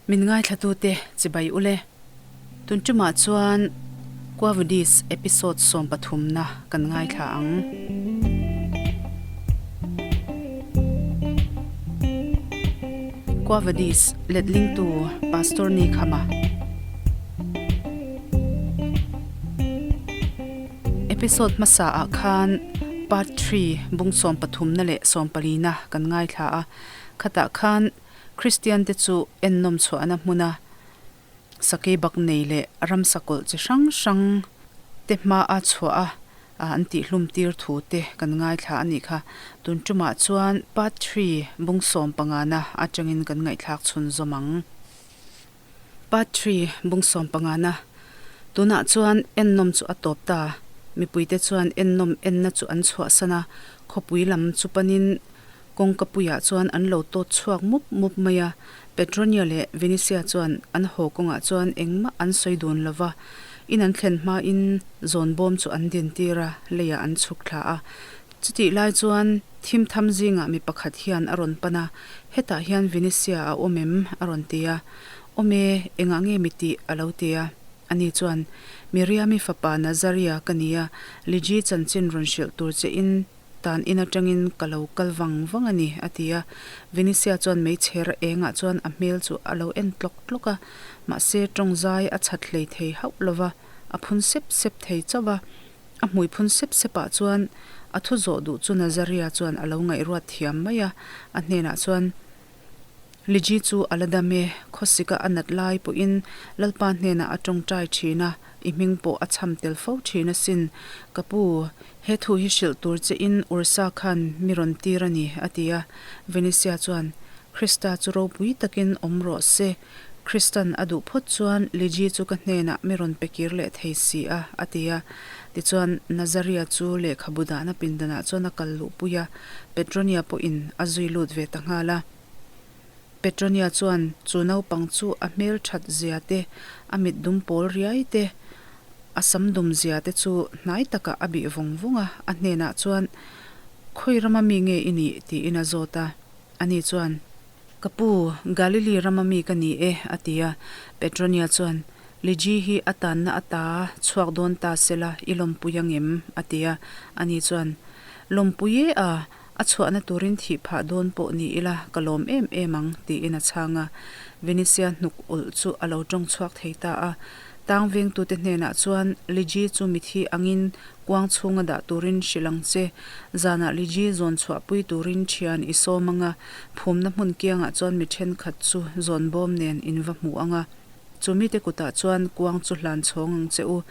Min ngaithlatute chibai ule. Tun tumah chuan Quavadis episode sawmpathumna kan ngaithla ang. Quavadis letlingtu Pastor Nikhama. Episode hmasa ah khan part three bung sawmpathumna leh sawmpalina kan ngaithla a, khatah khan Kristian te chu ennawm chhuahna hmuna sakei bak nei leh ramsa kawlh chi hrang hrang te hma a chhuah a an tihhlum tir thu te kan ngaithla a nih kha. Tun tumah chuan part three bung sawm pangana atangin kan ngaihthlak chhunzawm ang. Part three, Bung sawm pangana Tunah chuan ennawm chu a tawp ta. Mipuite chuan ennawm enna chu an chhuahsan a, khawpui lam chu panin kawngka puiah chuan an lo tawt chhuak mup mup mai a. Petronia leh Venetia chuan an haw kawngah chuan engmah an sawi dun lo va, in an thlen hmain zawn bawm chu an dintir a, leiah an chhuk thla a. Chutih lai chuan thim tham zingah mi pakhat hian a rawn pan a, Hetah hian Venetia a awm em? a rawn ti a. Awm e, engah nge mi tih? a lo ti a. Ani chuan, Miriami fapa Nazaria ka ni a, Liji chanchin rawn hrilh tur che in tan in atangin ka lo kal vang vang a ni, a ti a. Venetia chuan meichher engah chuan a hmel chu a lo en tlawk tlawk a, mahse tawngzai a chhat hlei thei hauh lo va, a phun sep sep thei chauh a. A hmui phun sep sep ah chuan a thu zawh duh chu Nazaria chuan a lo ngaihruat thiam mai a, a hnenah chuan, Liji chu a la dam e, khawsika a nat lai pawhin Lalpa hnenah a tawngtai thin a, i hming pawh a chham tel fo thin asin. Ka pu, he thu hi hrilh tur che in Ursa khan mi rawn tir a ni, a ti a. Venetia chuan, Krista chu ropui takin awm rawh se, Kristan a duh phawt chuan Liji chu ka hnenah mi rawn pe kir leh thei si a, a ti a. Tichuan, Nazaria chu lehkhabu dahna pindanah chuan a kal luhpui a, Petronia pawhin a zui lut ve ta nghal a. Petronia chuan chu naupang chu a hmel that zia te, a mit dum pawl riai te, a sam dum zia te chu hnai takah a bih vawng vawng a, a hnenah chuan, Khawi rama mi nge i nih? tiin a zawt a. Ani chuan. Ka pu, Galili rama mi ka ni e, a ti a. Petronia chuan, Liji hi a tanna ata chhuak dawn ta sela, i lawmpui angem? a ti a. Ani chuan, Lawmpui e a, a chhuahna turin thih phah dawn pawh ni ila, ka lawm em em ang, tiin a chhang a. Venetia hnuk ulh chu a lo tawng chhuak thei ta a. Tang vengtute hnenah chuan, Liji chu mithi angin Kuang chhunga dah turin hrilh ang che. Zanah Liji zawn chhuahpui turin thian i sawm ang a, phumna hmun kiangah chuan mi thenkhat chu zawn bawm nen in va hmu ang a. Chu mite kutah chuan kuang chu hlan chhawng ang che u.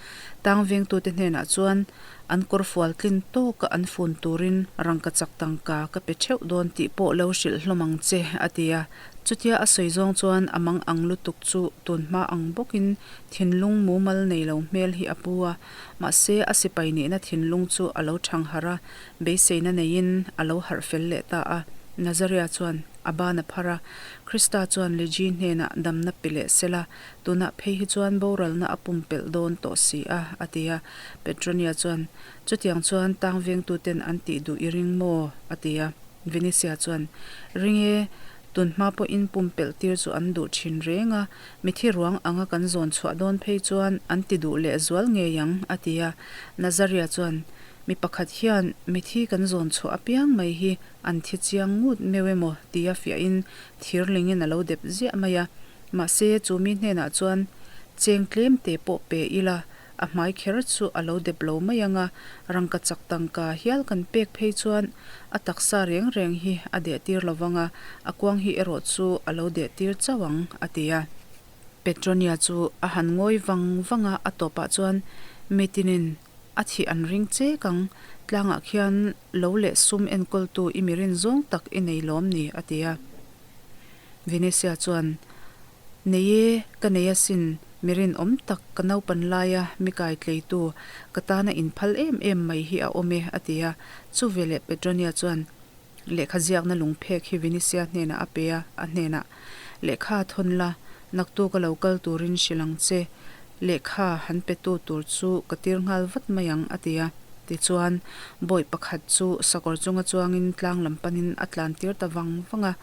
Tang vengtute hnenah chuan an kawr fual tlin tawka an fun turin rangkachak tangka ka pe theuh dawn tih pawh lo hrilh hlawm ang che, a ti a. Chutia a sawi zawng chuan a mang ang lutuk chu tunhma ang bawkin thinlung mumal nei lo hmel hi a pu a. Mahse, a sipai nihna thinlung chu a lo thang harh a, beiseina neiin a lo harh fel leh ta a. Nazaria chuan a ban a phar a, Krista chuan Liji hnenah damna pe leh sela, tunah phei hi chuan boralna a pumpelh dawn tawh si a, a ti a. Petronia chuan, Chutiang chuan tang vengtuten an tih duh i ring maw? a ti a. Venetia chuan, Ring e, tun hma pawhin pumpelh tir chu an duh thin reng a, Mithi ruang anga kan zawn chhuah dawn phei chuan an ti duh leh zual ngei ang, a ti a. Nazaria chuan, Mi pakhat hian mithi kan zawn chhuah apiang mai hi an thi chiang ngut meuh emaw tia fiahin thirlingin a lo dep ziah mai a. Mahse, chu mi hnenah chuan cheng tlem te pawh pe ila, a hmai kher chu a lo dep lo mai ang a, rangkachak tangka hial kan pek phei chuan a taksa reng reng hi a deh tir lo vang a, a kuang hi erawh chu a lo deh tir chauh ang, a ti a. Petronia chu a han ngawi vang vang a, a tawpah chuan Mitinin a thih an ring chek ang, tlangah khian lo leh sum enkawltu i mi rin zawng tak i nei lawm ni, a ti a. Venetia chuan Nei e, ka nei asin, mi rinawm tak ka naupan laia mi kai tleitu, ka tana inphal em em mai hi a awm e, a ti a. Chu veleh Petronia chuan lehkha ziakna lungphek hi Vinisia hnenah a pe a, a hnenah, Lehkha a thawn la, naktuk a lo kal turin hrilh ang che, lehkha han petu tur chu ka tir nghal vat mai ang, a ti a. Tichuan, bawi pakhat chu sakawr chunga chuangin tlang lam panin a tlan tir ta vang vang a.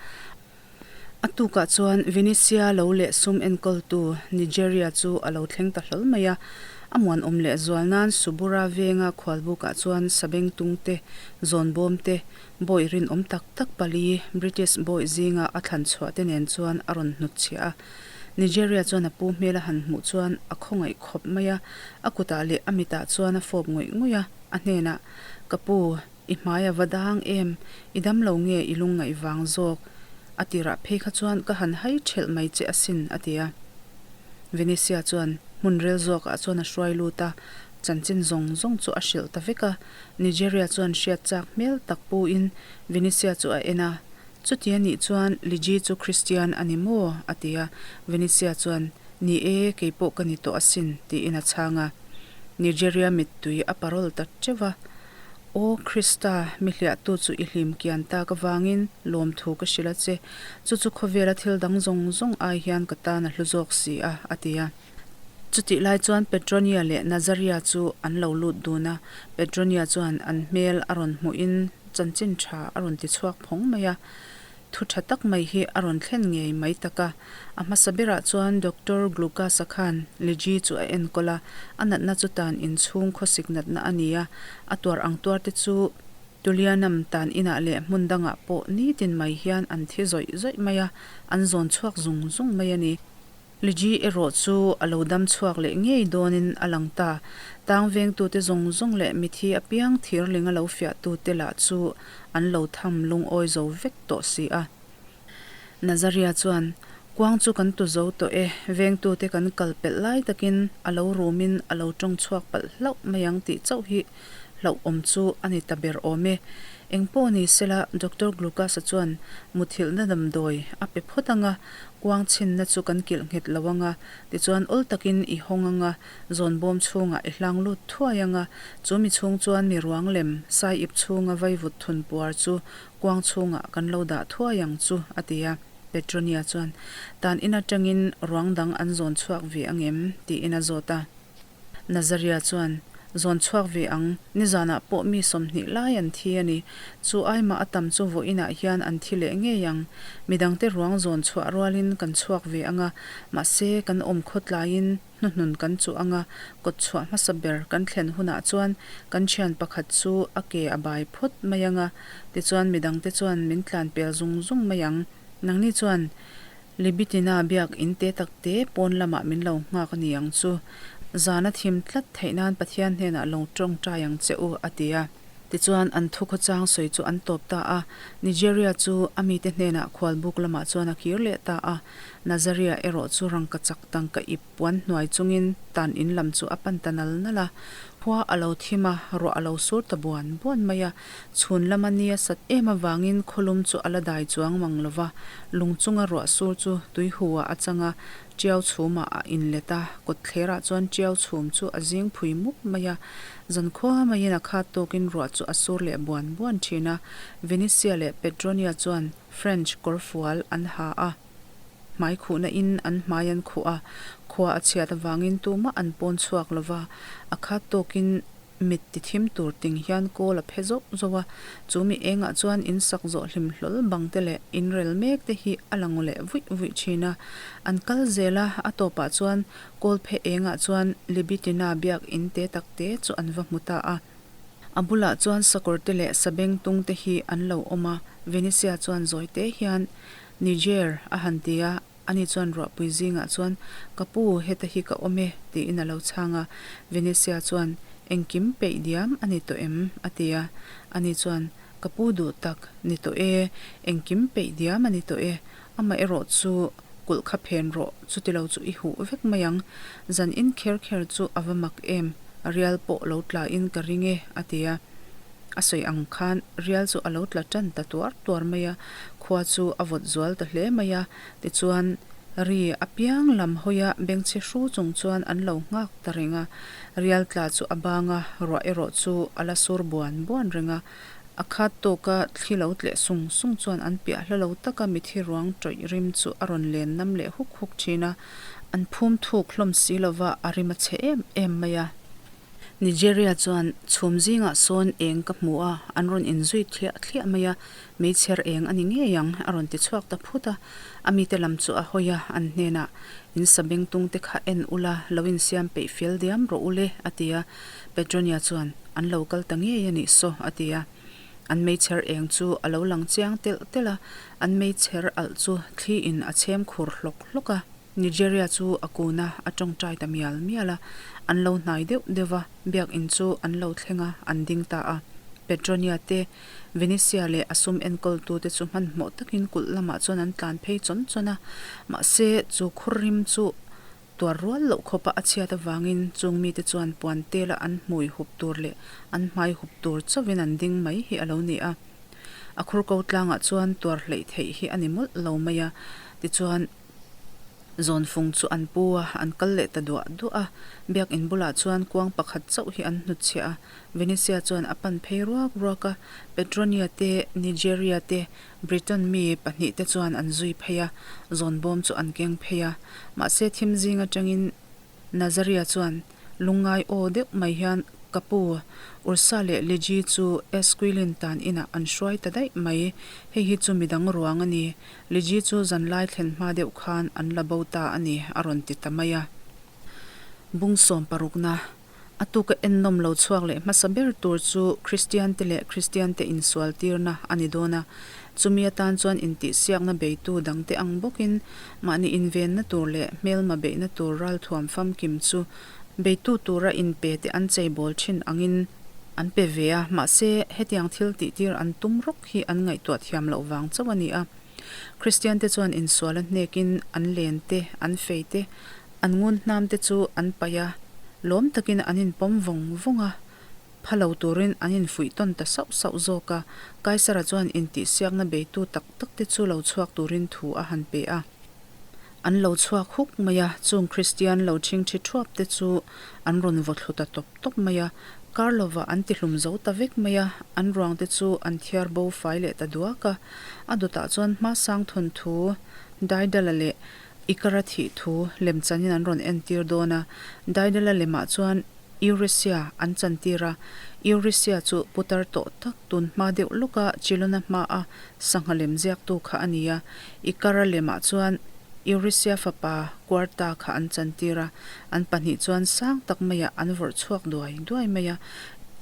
A tukah chuan Venetia lo leh sum enkawltu Nigeria chu a lo thleng ta hlawl mai a. A muanawm leh zual nan Subura venga khualbukah chuan sabengtung te, zawnbawm te, bawi rinawm tak tak pali British bawi zinga a thlan chhuah te nen chuan a rawn hnutchhiah a. Nigeria chuan a pu hmel a han hmuh chuan a khawngaih khawp mai a, a kutah leh a mitah chuan a fawp ngawih ngawih a, a hnenah, Ka pu, I hmai a va dang em? I dam lo nge i lungngaih vang zawk? A tirah phei kha chuan ka han hai thelh mai che asin, a ti a. Venetia chuan hmun rel zawkah chuan a hruai lut a, chanchin zawng zawng chu a hrilh ta vek a. Nigeria chuan hriat chak hmel tak puin Venetia chu a en a, Chuti a nih chuan Liji chu Kristian a ni maw? a ti a. Venetia chuan, Ni e, kei pawh ka ni tawh asin, tiin a chhang a. Nigeria mittui a parawl ta teuh va. Aw Krista, mi hliahtu chu i hlim kian tak avangin lawmthu ka hrilh a che. Chu chu khawvela thil dang zawng zawng ai hian ka tan a hlu zawk si a, a ti a. Chutih lai chuan Petronia leh Nazaria chu an lo lut dun a. Petronia chuan an hmel a rawn hmuhin chanchin tha a rawn ti chhuak phawng mai a. Thu tha tak mai hi a rawn thlen ngei mai tak a. A hmasa berah chuan Doctor Glucas-a khan Liji chu a enkawl a, a natna chu tan inchhung khawsik natna a ni a, a tuar ang tuar te chu Tulianam tan inah leh hmun dangah pawh nitin mai hian an thi zawih zawih mai a, an zawn chhuak zung zung mai a ni. Liji erawh chu a lo dam chhuak leh ngei dawnin a lang ta. Tang vengtute zawng zawng leh mithi apiang thirling a lo fiahtute lah chu an lo tham lungawi zo vek tawh si a. Nazaria chuan, Kuang chu kan tu zo tawh e, vengtute kan kal pelh lai takin a lo rumin a lo tawng chhuak palh hlauh mai ang tih chauh hi hlauhawm chu a ni ta ber awm e. Eng pawh ni sela, Doctor Glucas-a chuan muthilhna damdawi a pe phawt ang a, kuang chhinna chu kan kilh nghet lo ang a, tichuan awl takin i hawng ang a, zawnbawm chhungah i hlang lut thuai ang a, chu mi chhung chuan mi ruang lem, sai ip chhunga vaivut thun puar chu kuang chhungah kan lo dah thuai ang chu, a ti a. Petronia chuan, Tan in atangin ruang dang an zawn chhuak ve ang em? tiin a zawt a. Nazaria chuan, Zawn chhuak ve ang, nizanah pawh mi 20 lai an thi a ni. Chu aimah a tam chu vawiinah hian an thi leh ngei ang. Midangte ruang zawn chhuah rualin kan chhuak ve ang a, mahse kan awm khawtlaiin hnuhnun kan chuh ang a, kawt chhuah hmasa ber kan thlen hunah chuan kan thian pakhat chu a ke a bai phawt mai ang a, tichuan midangte chuan min tlan pel zung zung mai ang. Nangni chuan Libitina biak in te tak te pawn lamah min lo nghak a ni ang chu. Zan a thim tlat theih nan Pathian hnenah lo tawngtai ang che u, a ti a. Tichuan an thu khawchang sawi chu an tawp ta a. Nigeria chu a mite hnenah khualbuk lamah chuan a kir leh ta a. Nazaria erawh chu rangkachak tangka ip puan hnuai chungin tan in lam chu a pan ta nal nal a. Khua a lo thim a, ruah a lo sur ta buan buan mai a. Chhun lama ni a sat em avangin khawlum chu a la dai chuang mang lo va, lung chunga ruah sur chu tui hu ah a chang a, tiau chhumah a inlet a, kawtthlerah chuan tiau chhum chu a zing phui mup mai a. Zankhua maiin a khat tawkin ruah chu a sur leh buan buan thin a, Venetia leh Petronia chuan French kawrfual an ha a, hmai khuhna in an hmai an khuh a, khua a chhiat avangin tumah an pawn chhuak lo va, a khat tawkin Mit ti thim tur ting hian kawl a phe zauh zauh a, chu mi engah chuan in sak zawh hlim hlawl bang te leh in rel mek te hi a la ngaw leh vuih vuih thin a. An kal zel a, a tawpah chuan kawl phe engah chuan Libitina biak in te tak te chu an va hmu ta a. A bulah chuan sakawr te leh sabeng tung te hi an lo awm a, Venetia chuan zawi te hian Niger a han ti a, Ani chuan ruahpui zingah chuan, Ka pu, heta hi ka awm e, tiin a lo chhang a. Venetia chuan, Engkim peih diam a ni tawh em? a ti a. Ani chuan, Ka pu duh tak, ni tawh e, engkim peih diam a ni tawh e. Amaherawh chu kulh kha phen rawh, chutilo chu i huh vek mai ang. Zan in kher kher chu a va mak em, rial pawh lo tla in ka ring e, a ti a. A sawi ang khan rial chu a lo tla tan ta tuar tuar mai a, khua chu a vawt zual ta hle mai a, tichuan ri apiang lam hawia bengchhe hru chung chuan an lo nghak ta reng a, rial tla chu a bang a, ruah erawh chu a la sur buan buan reng a, a khat tawka thli lo tleh sung sung chuan an piah hla lo taka mithi ruang tawih rim chu a rawn len nam leh huk huk thin a, an phum thuk hlawm si lova a rim a chhe em em mai a. Nigeria chuan chhum zingah sawn eng ka hmu a, an rawn inzui thliah thliah mai a, meichher eng a ni ngei ang, a rawn ti chhuak ta phut a. A mite lam chu a hawi a, an hnenah, In sabengtung te kha en ula, lo insiam peih fel diam rawh ule, a ti a. Petronia chuan, An lo kal ta ngei a nih saw, a ti a. An meichher eng chu a lo lang chiang telh telh a, an meichher alh chu thli in a chhem khur hlawk hlawk a. Nigeria chu a kun a, a tawngtai ta mial mial a. An lo hnai deuh deuh va, biakin chu an lo thleng a, an ding ta a. Petronia te, Venetia leh a sum enkawltu te chu hmanhmawh takin kulh lamah chuan an tlan phei chawn chawn a. Mahse, chu khur rim chu Tuar rual loh khawpa a chhiat avangin chung mite chuan puan tela an hmui hup tur leh an hmai hup tur chauhin an ding mai hi a lo ni a. A khur ko tlangah chuan tuar hleih theih hi a ni mawlh lo mai a, tichuan zawnfung chu an pu a, an kal leh ta duah duah a. Biakin bulah chuan kuang pakhat chauh hi an hnutchhiah a, Venetia chuan a pan phei ruak ruak a, Petronia te, Nigeria te, Britain mi pahnihte chuan an zui phei a, zawnbawm chu an keng phei a. Mahse thim zing atangin Nazaria chuan lungngai aw deuh mai hian, Ka pu, Ursa leh Liji chu Esquilin tan inah an hruai ta daih mai. Hei hi chu midang ruang a ni. Liji chu zanlai thlen hma deuh khan an la bo ta a ni, a rawn ti ta mai a. Bung sawm parukna A tuka ennawm lo chhuak leh hmasa ber tur chu Kristiante leh Kristiante insualtirna a ni dawn a. Chumi atan chuan intihsiakna beitu dangte ang bawkin mahni invenna tur leh hmelma beihna tur ralthuam famkim chu beitu tura inpe te an cheibawl thin angin an pe ve a, mahse hetiang thil tihtir an tum rawk hi an ngaihtuah thiam loh vang chauh a ni a. Kristiante chuan insual a hnekin an len te, an fei te, An ngun hnam te chu an paih a, lawm takin an inpawm vawng vawng a, pha lo turin an infuih tawn ta sauh sauh zawk a. Kaisara chuan intihsiakna beitu tak tak te chu lo chhuak turin thu a han pe a. An lo chhuak huk mai a, chung Kristian lo ṭhingṭhi ṭhuap te chu an rawn vaw thlu ta tawp tawp mai a. Kar lovah an tihlum zo ta vek mai a, an ruang te chu an thiar bo fai leh ta duak a. A dawtah chuan hmasang thawnthu Daidala leh Ikara thih thu lemchanin an rawn entir dawn a, Daidala lemah chuan Eurasia an chantir a, Eurasia chu putar tawh tak tun hma deuh lawka Chilona hmaa sangha lem ziaktu kha a ni a, Ikara lemah chuan Eurasia fapa Quarta kha an chantir a, an pahnih chuan sang tak maiah an vawrh chhuak duai duai mai a,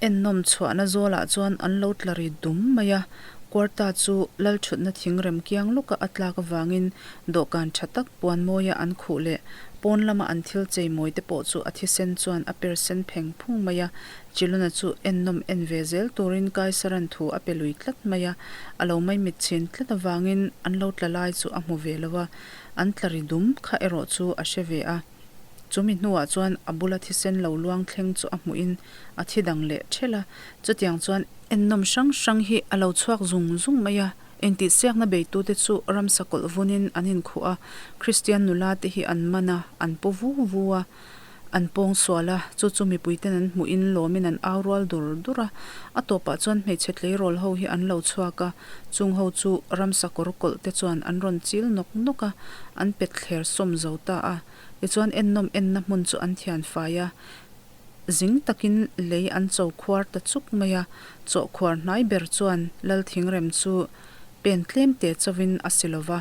ennawm chhuahna zawlah chuan an lo tla ri dum mai a, Quarta chu lalthutna thingrem kiang lawka a tlak avangin Dawhkan tha tak puan mawia an khuh leh pawn lama an thil chei mawi te pawh chu a thisen chuan a per sen pheng phung mai a, Chilona chu ennawm en ve zel turin Kaisaran thu a pe lui tlat mai a, a lo maimit chhin tlat avangin an lo tla lai chu a hmu ve lo a, an tla ri dum kha erawh chu a hre ve a. Chumi hnuah chuan a bula thisen lo luang thleng chu a hmuhin a thi dang leh ṭhelh a, chutiang chuan ennawm hrang hrang hi a lo chhuak zung zung mai a. Intihsiakna beitute chu ramsa kawlh vunin an inkhuh a, Kristian nula te hi an man a, an pu vu vu a, an pawng sual a, chu chu mipuiten an hmuhin lawmin an au rual dur dur a. A tawpah chuan hmeichhe tleirawl ho hi an lo chhuak a, chung ho chu ramsa kawr kawlh te chuan an rawn chil nawk nawk a, an pet thler sawm zo ta a. Tichuan ennawm enna hmun chu an thian fai a. Zing takin lei an cho khuar ta chuk mai a, chawh khuar hnai ber chuan lal thingrem chu pen tlem te chauhin a si lo va.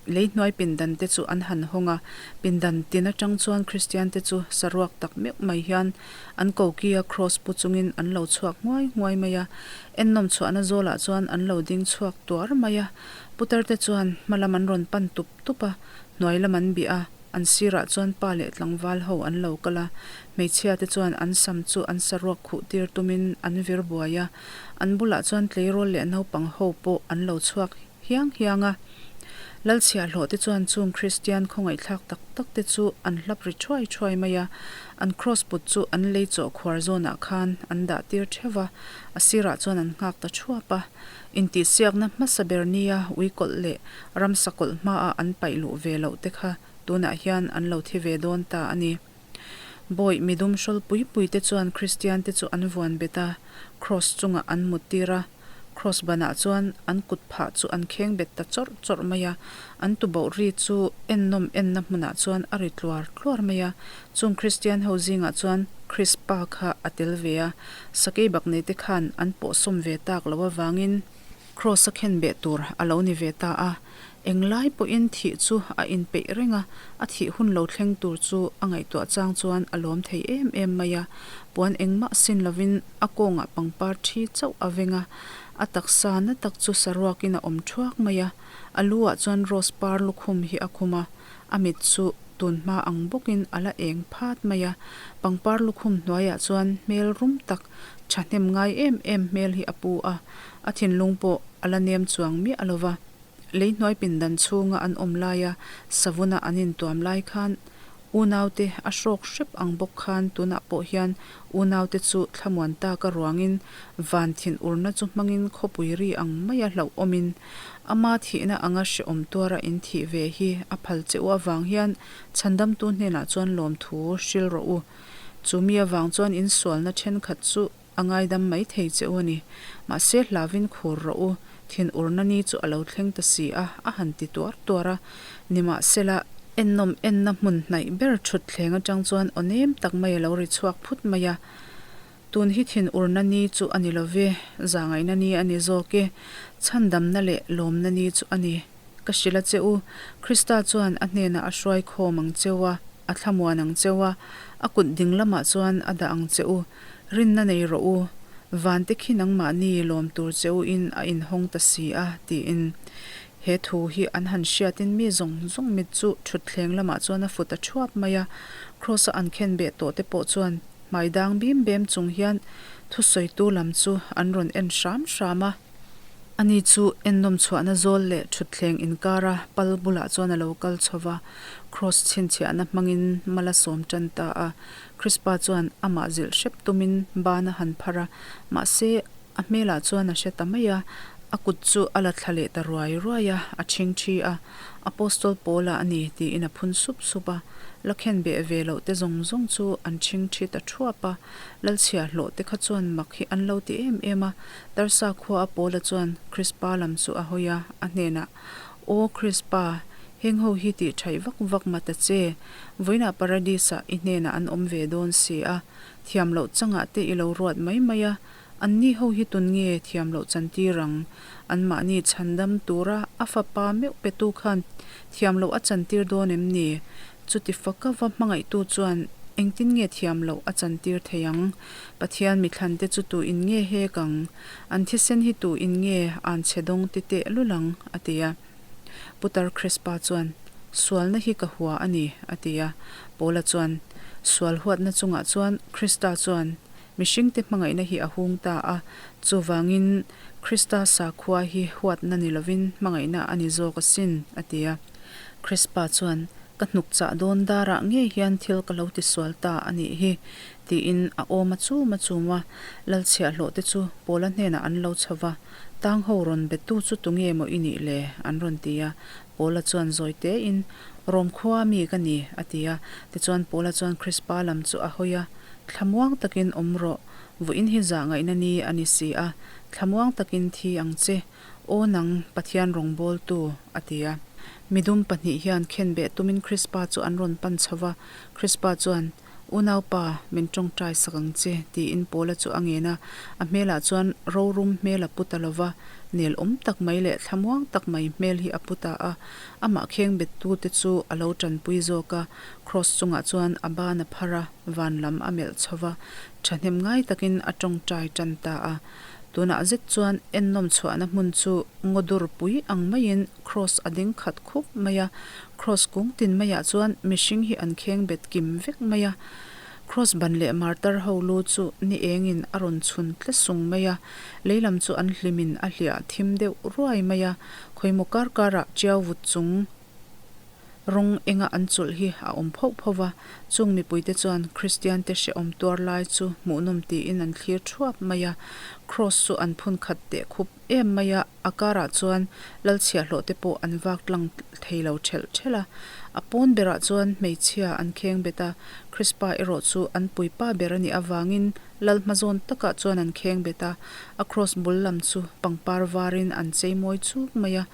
Lei hnuai pindan te chu an han hawng a, pindan tin atang chuan Kristian te chu saruak tak meuh mai hian an kokia kraws pu chungin an lo chhuak nguai nguai mai a. Ennawm chhuahna zawlah chuan an lo ding chhuak tuar mai a, putar te chuan hma lam an rawn pan tup tup a, hnuai lam an bih a. An sirah chuan pa leh tlangval ho an lo kal a, hmeichhia te chuan an sam chu an saruak khuh tir tumin an vir buai a, an bulah chuan tleirawl leh naupang ho pawh an lo chhuak hiang hiang a. Lalchhiahhlawh te chuan chung Kristian khawngaihthlak tak tak te chu an hlap ri thuai thuai mai a, an kraws put chu an lei chawh khuar zawnah khan an dah tir theuh va, a sirah chuan an nghak ta thuap a. Intihsiakna hmasa ber nia uikawlh leh ramsa kawlh hmaah an paih luh ve loh te kha tunah hian an lo thi ve dawn ta a ni. Bawih midum hrawl pui pui te chuan Kristian te chu an vuan bet a, kraws chungah an mut tir a, kraws banah chuan an kut phah chu an kheng bet ta chawrh chawrh mai a, an tuboh ri chu ennawm enna hmunah chuan a ri tluar tluar mai a, chung Kristian ho zingah chuan. Krispa kha a tel ve a, Sakeibaknei te khan an pawhsawm ve tak loh avangin Kraws a khenbeh tur a lo ni ve ta a. Englai pawhin thih chu a inpeih reng a, a thih hun lo thleng tur chu a ngaihtuah chang chuan a lawm thei em em mai a. Puan engmah sin lovin a kawngah pangpar thi chauh a veng a, a taksa na tak chu saruakin a awm thuak mai a. A lu ah chuan rose par lukhum hi a khum a, a mit chu tun hma ang bawkin a la eng phat mai a. Pangpar lukhum hnuaiah chuan hmel rum tak thahnem ngai em em hmel hi a pu a, a thinlung pawh a la nem chuang miah lo va. Lei hnuai pindan chhunga an awm laia savuna an intuam lai khan unaute a hrawk hrep ang bawk khan tunah pawh hian unaute chu thlamuan taka ruangin van thin urna chu hmangin khawpui ri ang maia hlauhawmin ama thihna anga hrehawm tuara in thih ve hi a phal che u avang hian chhandamtu hnenah chuan lawmthu hril rawh u. Chu mi avang chuan insualna thenkhat chu A ngaidam mai thei che u a ni. Mahse hlavin khur rawh u, thin urna ni chu a lo thleng ta si a, a han ti tuar tuar a. Nimahsela, ennawm enna hmun hnaih ber thut thleng atang chuan aw nem tak mai a lo ri chhuak phut mai a. Tun hi thin urna ni chu a ni lo ve, zahngaihna ni a ni zawk e, chhandamna leh lawmna ni chu a ni. Ka hrilh a che u, Krista chuan a hnenah a hruai khawm ang cheu a, a thlamuan ang cheu a, a kut ding lamah chuan a dah ang che u. Rinna nei rawh u, vante khi nangmahni lawm tur che u in a inhawng ta si a, tiin. He thu hi an han hriatin mi zawng zawng mit chu thutthleng lamah chuan a fut a thuap mai a, Kraws-a an khenbeh tawh te pawh chuan hmai dang bim bem chung hian thusawitu lam chu an rawn en hram hram a. Ani chu ennawm chhuahna zawl leh thutthleng inkara pal bulah chuan a lo kal chho va, Kraws chhinchhiahna hmangin mal a sawm tan ta a. Krispa chuan amah zilh hrep tumin ban a han phar a, mahse a hmelah chuan a hre ta mai a, a kut chu a la thla leh ta ruai ruai a, a chhing thi a. Apostol Paula a ni tiin a phun sup sup a, la khen beh ve loh te zawng zawng chu an chhing thi ta thuap a. Lalchhia hlawh te kha chuan mak hi an lo ti em em a, Tarsa khua a Paula chuan Krispa lam chu a hawi a, a hnenah, Aw Krispa, heng ho hi tih thaih vak vak ma ta che, vawiinah Paradis-ah i hnenah an awm ve dawn si a, thiam loh changah te i lo ruat mai mai a, anni ho hi tun nge thiam loh chantir ang? Anmahni chhandam tura a fapa meuh petu khan thiam loh a chantir dawn em ni? Chuti faka va hmangaihtu chuan engtin nge thiam loh a chantir thei ang? Pathian mithlante chu tu in nge hek ang? An thisen hi tu in nge an chhe dawng ti teh lul ang? a ti a. Putar Crespa chuan, Sualna hi ka hua a ni, a ti a. Paula chuan, Sual huatna chungah chuan Krista chuan mihringte hmangaihna hi a hung ta a, chuvangin Krista sakhua hi huatna ni lovin hmangaihna a ni zawk asin, a ti a. Crespa chuan, Ka hnuk chah dawn darah ngei hian thil ka lo tisual ta a nih hi, tiin a awm a chum a chum a. Lalchhiahhlawh te chu Paula hnenah an lo chho va, Tang ho rawn betu chu tunge maw i nih le? an rawn ti a. Paula chuan zawi tein, Rom khua mi ka ni, a ti a. Tichuan Paula chuan Crespa lam chu a hawi a, Thlamuang takin awm rawh, vawiin hi zah ngaihna ni a ni si a, thlamuang takin thi ang che. Aw nang, Pathian rawngbawltu, a ti a. Midum pahnih hian khenbeh tumin Krispa chu an rawn pan chho va. Krispa chuan, Unaupa, min tawngtai sak ang che, tiin Paula chu a ngen a. A hmelah chuan rorum hmel a pu ta lo va, nel awm tak mai leh thlamuang tak mai hmel hi a pu ta a. Amah khengbettute chu a lo tanpui zawk a, Kraws chungah chuan a ban a phar a, van lam a melh chho va, thahnem ngai takin a tawngtai tan ta a. Tunah zet chuan ennawm chhuahna hmun chu ngaw dur pui ang maiin Kraws a ding khat khup mai a, Kraws kung tin maiah chuan mihring hi an kheng bet kim vek mai a. Kraws ban leh martar ho lu chu ni engin a rawn chhun tle sung mai a, lei lam chu an hlimin a hliah thim deuh ruai mai a, khawimaw kar karah tiau vut chung Rawng enga an chulh hi a awm phoh phoh va, chung mipuite chuan Kristiante hrehawm tuar lai chu hmuhnawm tiin an thlir thuap mai a. Kraws chu an phun khat teh khup em mai a, a karah chuan lal chhiahhlawh te pawh an vak tlang thei lo thelh thelh a. A pawn berah chuan hmeichhia an kheng bet a, Krispa erawh chu an puipa ber a nih avangin lal hmazawn takah chuan an kheng bet a, a kraws bul lam chu pangpar varin an cheimawi chuk mai a.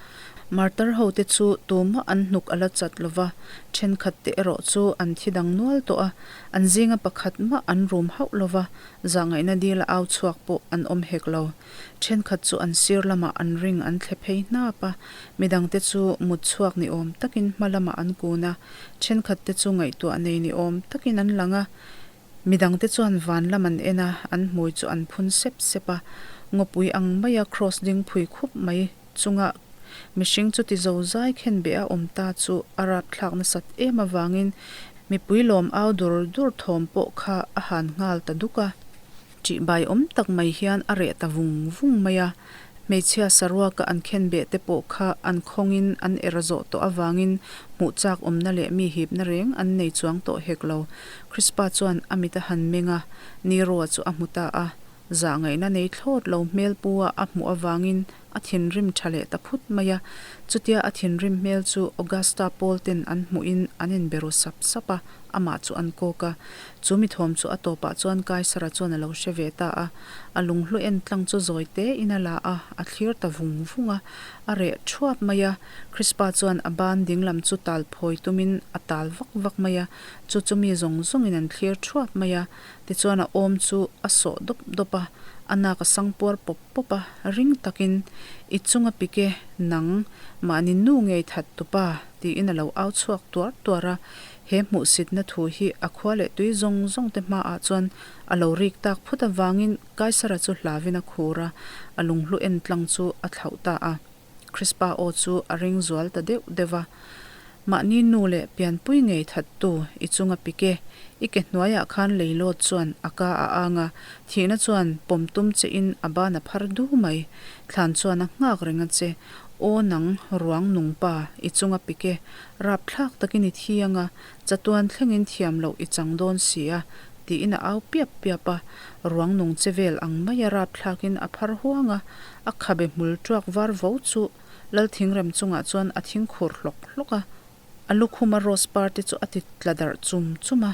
Martar hote chu tumah an hnuk a la chat lo va, thenkhatte erawh chu an thi dang nual tawh a, an zinga pakhat mah an rum hauh lo va, zahngaihna dila au chhuak pawh an awm hek lo. Thenkhat chu an sir lamah an ring an thle phei hnap a, midangte chu mut chhuak ni awm takin hma lamah an kun a, thenkhatte chu ngaihtuah nei ni awm takin an lang a, midangte chuan van lam an en a, an hmui chu an phun sep sep a, ngawpui ang maia kraws ding phui khup mai chunga mihring chuti zo zai khen beh a awm ta chu a rapthlak nasat em avangin mipui lawm au dur dur thawm pawh kha a han nghal ta duk a. Ṭihbai awm tak mai hian a reh ta vung vung mai a, hmeichhia saruaka an khen beh te pawh kha an khawngin an er zawh tawh avangin hmuh chak awmna leh mi hipna reng an nei chuang tawh hek lo. Crispa chuan a mit a han meng a, Nero-a chu a hmu ta a, zahngaihna nei thlawt lo hmel pu a a hmuh avangin a thinrim ṭha leh ta phut mai a. Chutia a thinrim hmel chu Augusta Paul ten an hmuhin an inbe ru sap sap a, amah chu an kawk a. Chu mi thawm chu a tawpah chuan Kaisara chuan a lo hre ve ta a. A lunghlu en tlang chu zawi tein a la a, a thlir ta vung vung a. A reh thuap mai a. Crispa chuan a ban dinglam chu tal phawi tumin a tal vak vak mai a. Chu chu mi zawng zawngin an thlir thuap mai a. Tichuan a awm chu a sawh dawp dawp a, a nak a sang puar pawp pawp a, ring takin, I chunga pike, nang, mahni nu ngei that tupa, tiin a lo au chhuak tuar tuar a. He hmuhsitna thu hi a khua leh tui zawng zawng te hmaah chuan a lo rik tak phut avangin Kaisara chu hlavin a khur a, a lunghlu en tlang chu a thlauh ta a. Crispa aw chu a ring zual ta deuh deuh va. Mahni nu leh pianpui ngei thattu i chunga pik e, i ke hnuaiah khan leilawt chuan a ka a ang a, thihna chuan pawm tum che in a ban a phar du mai. Thlan chuan a nghak reng a che, Aw nang ruang nung pa, i chunga pik e, rapthlak takin i thi ang a, chatuan thlengin thiam loh i chang dawn si a, tiin a au piap piap a. Ruang nung che vel ang maia rapthlakin a phar huang a, a khabe hmul tuak var vo chu Lal thingrem chungah chuan a thing khur hlawk hlawk a, a lukhuma rose par te chu a ti tla darh chum chum a.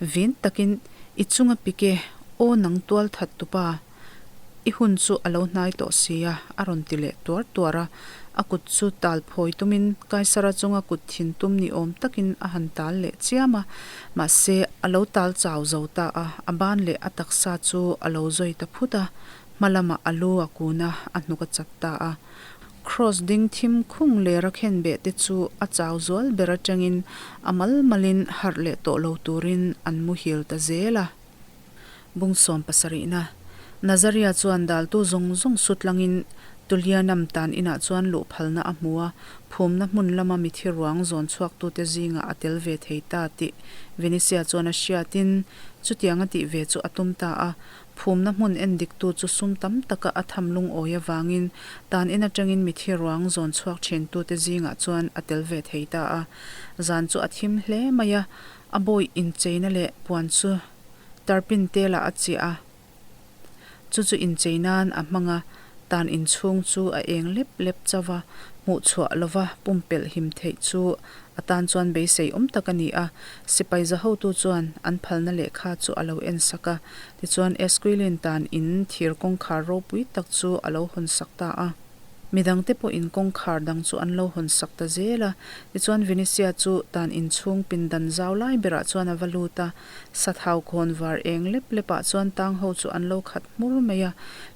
Vin takin i chunga pik e, aw nang tual that tupa, i hun chu a lo hnai tawh si a, a rawn ti leh tuar tuar a. A kut chu tal phawi tumin Kaisara chunga kut thin tum ni awm takin a han tal leh chiam a, mahse a lo tal chau zo ta a, a ban leh a taksa chu a lo zawi ta phut a, Hma lamah a lu a kun a, a hnuk a chat ta a. Kraws ding thim khung ler a khen beh te chu a chau zual ber atangin a mal malin harh leh tawh lo turin an muhil ta zel a. Bung sawm pasarihna, Nazaria chuan daltu zawng zawng su tlangin Tulianam tan inah chuan luh phalna a hmu a, phumna hmun lama mithi ruang zawn chhuaktute zingah a tel ve thei ta tih Venetia chuan a hriatin chutiang a tih ve chu a tum ta a. Phumna hmun en diktu chu sum tam taka a tham lungawi avangin tan in atangin mithi ruang zawn chhuak thintute zingah chuan a tel ve thei ta a. Zan chu a thim hle mai a, a bawi incheina leh puan chu tarpin telah a chiah a, chu chu inchei nan a hmang a, tan inchhung chu a eng lep lep chauh a, hmuh chhuah lova pumpelh him theih chu A tan chuan beisei awm tak a ni a, sipai za hotu chuan an phalna lehkha chu a lo en sak a, tichuan Esquilin tan in thir kawngkhar ropui tak chu a lo hawn sak ta a. Midangte pawhin kawngkhar dang chu an lo hawn sak ta zel a, tichuan Venetia chu tan in chhung pindan zau lai berah chuan a va lut a, sathau khawn var eng lep lepah chuan tang ho chu an lo khat hmur mai a,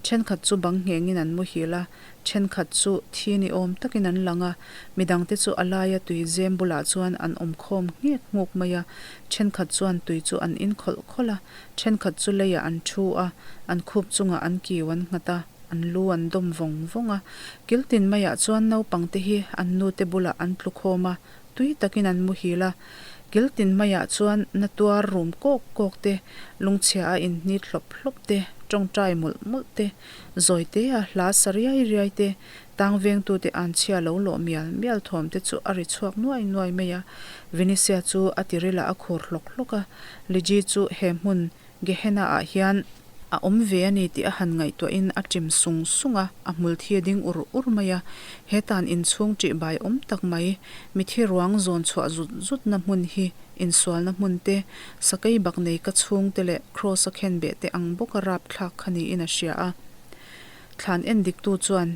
thenkhat chu bang nghengin an muhil a, Thenkhat chu thi ni awm takin an lang a, midangte chu a laia tui zem bulah chuan an awm khawm nghek nghuk mai a. Thenkhat chuan tui chu an in khawlh khawlh a, thenkhat chu leiah an thu a, an khup chungah an kiu an nghat a, an lu an dawm vawng vawng a. Kil tin maiah chuan naupangte hi an nute bulah an tlu khawm a, tui takin an muhil a. Kil tin maiah chuan na tuar rum kawk kawk te, lungchhia a inhnit hlawp hlawp te, tawngtai mawlh mawlh te, Zawitea hla sa riai riai te, tang vengtute an chhia lo lawh mial mial thawm te chu a ri chhuak nuai nuai mai a. Venetia chu a tirilah a khur hlawk hlawk a, Liji chu he hmun Gehenna ah hian a awm ve a ni tih a han ngaihtuahin a chim sung sung a, a hmul thi a ding ur ur mai a. He tan inchhung ṭih bai awm tak mai, mithi ruang zawn chhuah zut zutna hmun hi Insualna hmun te, sakei bak nei ka chhungte leh Kraws a khenbeh te ang bawka rapthlak kha niin a hria a. Thlan en diktu chuan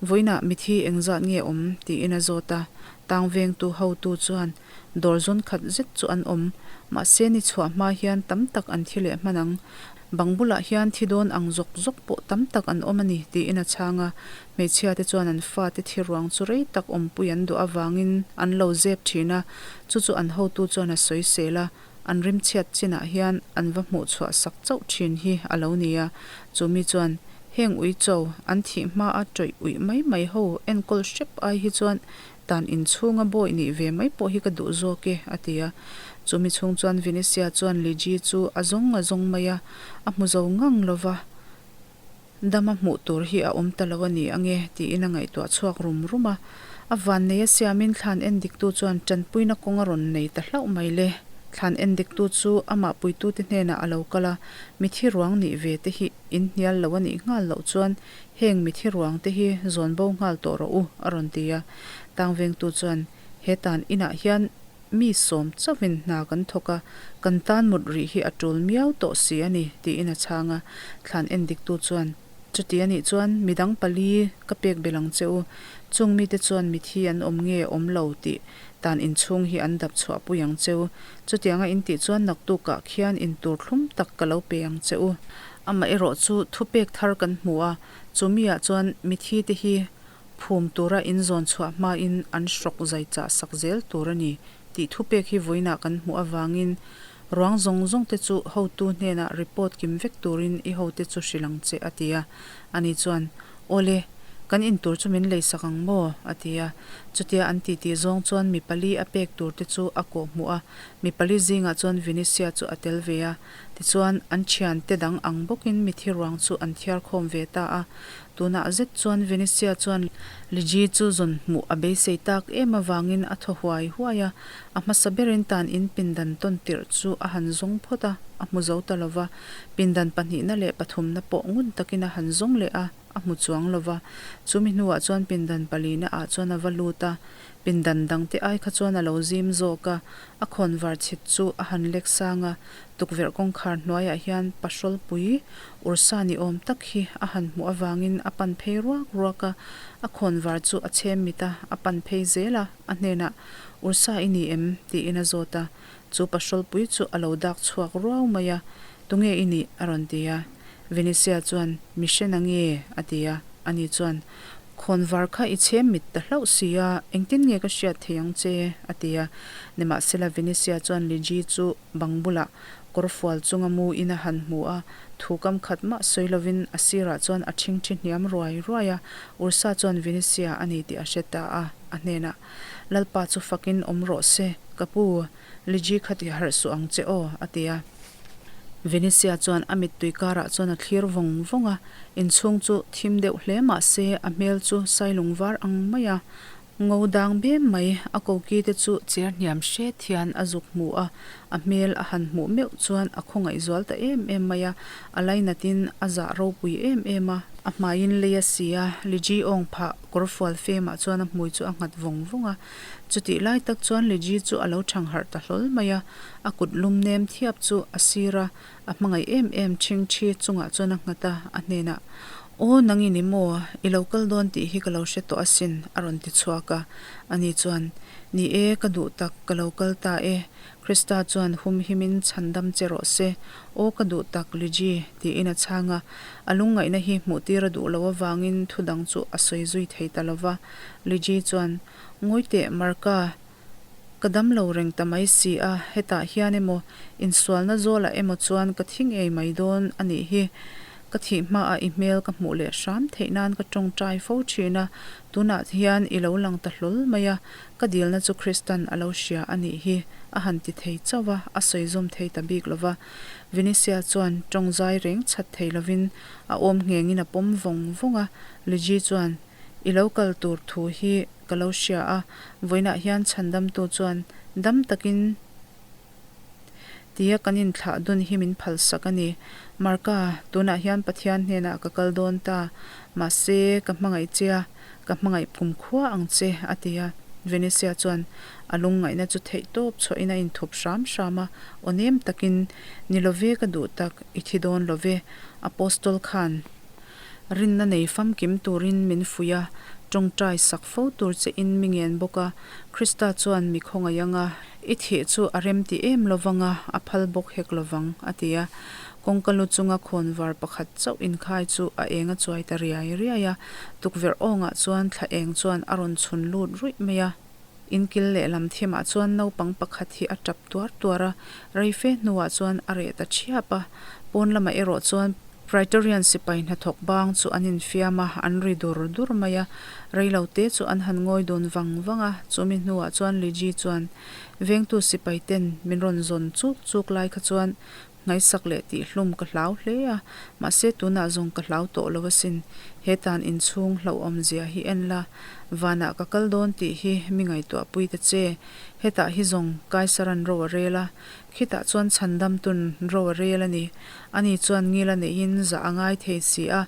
Vawiinah mithi engzat nge awm? tiin a zawt a. Tang vengtu hotu chuan, Dawr zawn khat zet chu an awm. Mahse ni chhuah hma hian tam tak an thi leh hman ang. Bang bulah hian thi dawn ang zawk zawk pawh tam tak an awm a ni, tiin a chhang a. Hmeichhia te chuan an fate thi ruang chu rei tak awmpui an duh avangin an lo zep thin a, chu chu an hotu chuan a sawisel a, an rimchhiat chinah hian an va hmuh chhuah sak chauh thin hi a lo ni a. Chu mi chuan, Heng uicho, an thih hmaa tawih uih mai mai ho enkawl hrep ai hi chuan tan inchhunga bawi nih ve mai pawh hi ka duh zawk e, a ti a. Chumi chhung chuan Venetia chuan Liji chu a zawng a zawng mai a, a hmu zo ngang lo va, dama hmuh tur hi a awm ta lo a ni ange tiin a ngaihtuah chhuak rum rum a. A vannei a siamin thlan en diktu chuan tanpuina kawng a rawn nei ta hlauh mai le. Thlan en diktu chu amah puitute hnenah a lo kal a, mithi ruang nih ve te hi inhnial lo a nih nghal loh chuan Heng mithi ruang te hi zawn bo nghal tawh rawh u, a rawn ti a. Tangvengtu chuan, He tan inah hian mi sawm chauhin hna kan thawk a, kan tan mut rih hi a tul miau tawh si a ni, tiin a chhang a. Thlan endiktu chuan, Chuti a nih chuan midang pali ka pek belh ang che u, chung mite chuan mithi an awm nge awm lo tih tan inchhung hi an dap chhuah pui ang che u. Chutianga in tih chuan naktukah khian intur thlum tak ka lo pe ang che u. Amaherawh chu thupek thar kan hmu a, chu miah chuan mithi te hi phum tura inzawn chhuah hmain an hrawk zai chah sak zel tur a ni tih thupek hi vawiinah kan hmuh avangin ruang zawng zawng te chu hotu hnenah report kim vek turin i hote chu hrilh ang che a ti a. Ani chuan, Awle, kan intur chu min leisak ang maw? a ti a. Chutia an titi zawng chuan mi pali a pek tur te chu a kawh hmuh a, mi pali zingah chuan Vinicius chu a tel ve a. Tichuan, an thiante dang ang bawkin mithi ruang chu an thiar khawm ve ta a. Tunah zet chuan Venetia chuan Liji chu zawn hmuh a beisei tak em avangin a thaw huai huai a. A hmasa berin tan in pindan tawn tirh chu a han zawng phawt a, a hmu zo ta lo va. Pindan pahnihna leh pathumna pawh ngun takin a han zawng leh a, a hmu chuang lo va. Chumi hnuah chuan pindan palina ah chuan a va lut a. Pindan dangte ai kha chuan a lo zim zawk a, a khawnvar chhit chu a han lek sang a, tukverh kawngkhar hnuaiah hian pahrawlpui ursa ni awm tak hi a han hmuh avangin a pan phei ruak ruak a, a khawnvar chu a chhem mit a, a pan phei zel a, a hnenah, Ursa i ni em? tiin a zawt a, chu pahrawlpui chu a lo dak chhuak ruau mai a, Tunge i nih? a rawn ti a, Venetia chuan, Mi hre na nge? a ti a, ani chuan, Khawnvar kha i chhem mit ta hlauh si a, engtin nge ka hriat thei ang che? a ti a. Nimahsela Venetia chuan Liji chu bang bulah kawrfual chunga mu in a han hmu a, thu kam khat mah sawi lovin a sirah chuan a ṭhingṭhi hniam ruai ruai a, Ursa chuan Venetia a ni tih a hre ta a, a hnenah, Lalpa chu fakin awm rawh se, ka pu, Liji kha ti harh suh ang che aw, a ti a. Venetia chuan a mittui karah chuan a thlir vawng vawng a, inchhung chu thim deuh hle mah se a hmel chu sailung var ang mai a, ngo dang bem mai, a koki te chu cher hniam hret hian a zuk hmu a, a hmel a han hmuh meuh chuan a khawngaih zual ta em em mai a, a lainatin a zah ropui em em a. A hmaiin lei a si a, Liji awng phah kawrfual femah chuan a hmui chu a nghat vawng vawng a, Chutih lai tak chuan Liji chu a lo thang harh ta hlawl mai a, a kut lum nem thiap chu a sir a, a hmangaih em em ṭhing ṭhi chungah chuan a nghat a, a hnenah, Aw nang i ni maw? I lo kal dawn tih hi ka lo hre tawh asin, a rawn ti chhuak a. Ani chuan, Ni e, ka duh tak, ka lo kal ta e. Krista chuan hum himin chhandam che rawh se. Aw ka duh tak, Liji, tiin a chhang a. A lungngaihna hi hmuhtir a duh loh avangin thu dang chu a sawi zui thei ta lo va. Liji chuan, Ngawi teh, Marka, ka dam lo reng ta mai si a, hetah hian emaw, insualna zawlah emaw chuan ka thi ngei mai dawn a nih hi. Ka thih hmaah i hmel ka hmuh leh hram theih nan ka tawngtai fo thin a, tunah hian i lo lang ta hlawl mai a, ka dilna chu Kristan a lo hria a nih hi, a han ti thei chauh a, a sawi zawm thei ta bik lo va. Venetia chuan tawng zai reng chhat thei lovin a awm nghengin a pawm vawng vawng a, Liji chuan, I lo kal tur thu hi ka lo hria a, vawiinah hian chhandamtu chuan dam takin tia kan inthlah dun hi min phalsak a ni. Marka, tunah hian Pathian hnenah ka kal dawn ta, mahse ka hmangaih che a, ka hmangaih kumkhua ang che, a ti a. Venetia chuan a lungngaihna chu theihtawp chhuahin a inthup hram hram a, aw nem takin, Ni love ka duh tak, i thi dawn love, Apostol khan. Rinna nei famkim turin min fuih a, tawngtai sak fo tur che in mi ngen bawk a. Krista chuan mi khawngaih anga i thih chu a remti em lovang a, a phal bawk hek lovang, a ti a. Kawngka lu chunga khawnvar pakhat chauh inkhai chu a eng a chuai ta riai riai a, tukverh awngah chuan thla eng chuan a rawn chhun lut ruih mai a. Inkil lehlam thimah chuan naupang pakhat hi a tap tuar tuar a, rei fe hnuah chuan a reh ta thiap a. Pawn lamah erawh chuan Praetorian sipai hnathawk bang chu an infiam a, an ri dur dur mai a. Rei lo te chu an han ngawi dun vang vang a, chumi hnuah chuan Liji chuan vengtu sipai ten min rawn zawn chuk chuk lai kha chuan Ngaihsak leh tihhlum ka hlau hle a, mahse tunah zawng ka hlau tawh lo asin. He tan inchhung hlauhawm zia hi en la, vanah ka kal dawn tih hi mi ngaihtuahpui ta che. Hetah hi zawng Kaisaran ro a rel a, khitah chuan chhandamtun ro a rel a ni. Ani chuan ngil a neihin zah a ngai thei si a,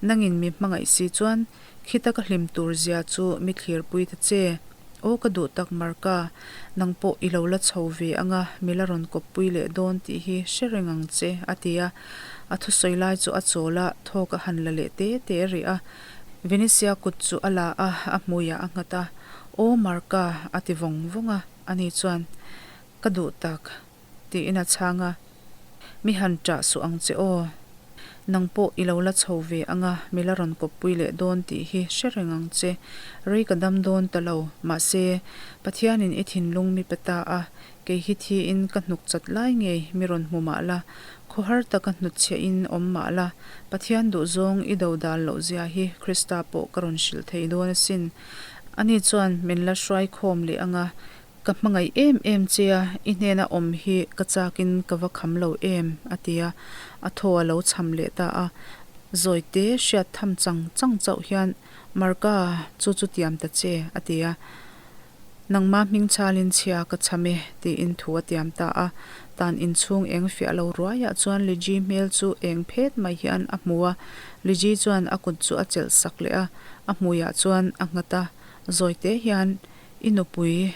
nangin mi hmangaih si chuan Khita ka hlim tur zia chu mi thlirpui ta che. Aw ka duh tak Marka, nang pawh i lo la chho ve anga mi la rawn kawppui leh dawn tih hi hre reng ang che, a ti a. A thusawi lai chu a chawl a, thawk a han la leh te te rih a. Venetia kut chu a la a, a hmuiah a nghat a. Aw Marka, a ti vawng vawng a, ani chuan, Ka duh tak. Tiin a chhang a, Mi han ṭah suh ang che aw. Nang pawh i lo la chho ve anga mi la rawn kawppui leh dawn tih hi hre reng ang che. Rei ka dam dawn ta lo. Mahse, Pathianin i thinlung mi pe ta a, kei hi thiin ka hnuk chat lai ngei mi rawn hmu mah la, khawhar taka hnutchhiahin awm mah la, Pathian duhzawng i do dal loh zia hi Krista pawh ka rawn hrilh thei dawn asin. Ani chuan min la hruaikhawm leh anga Ka hmangaih em em che a, i hnena awm hi ka chakin ka va kham lo em? a ti a, a thaw a lo chham leh ta a. Zawite hriat tham chang chang chauh hian, Marka, chu chu tiam ta che, a ti a. Nangma hming chhalin chhia ka chham e, tiin thu a tiam ta a. Tan inchhung eng fiah lo ruaiah chuan Liji hmel chu eng phet mai hian a hmu a. Liji chuan a kut chu a chelh sak leh a, a hmuiah chuan a nghat a. Zawite hian I nupui,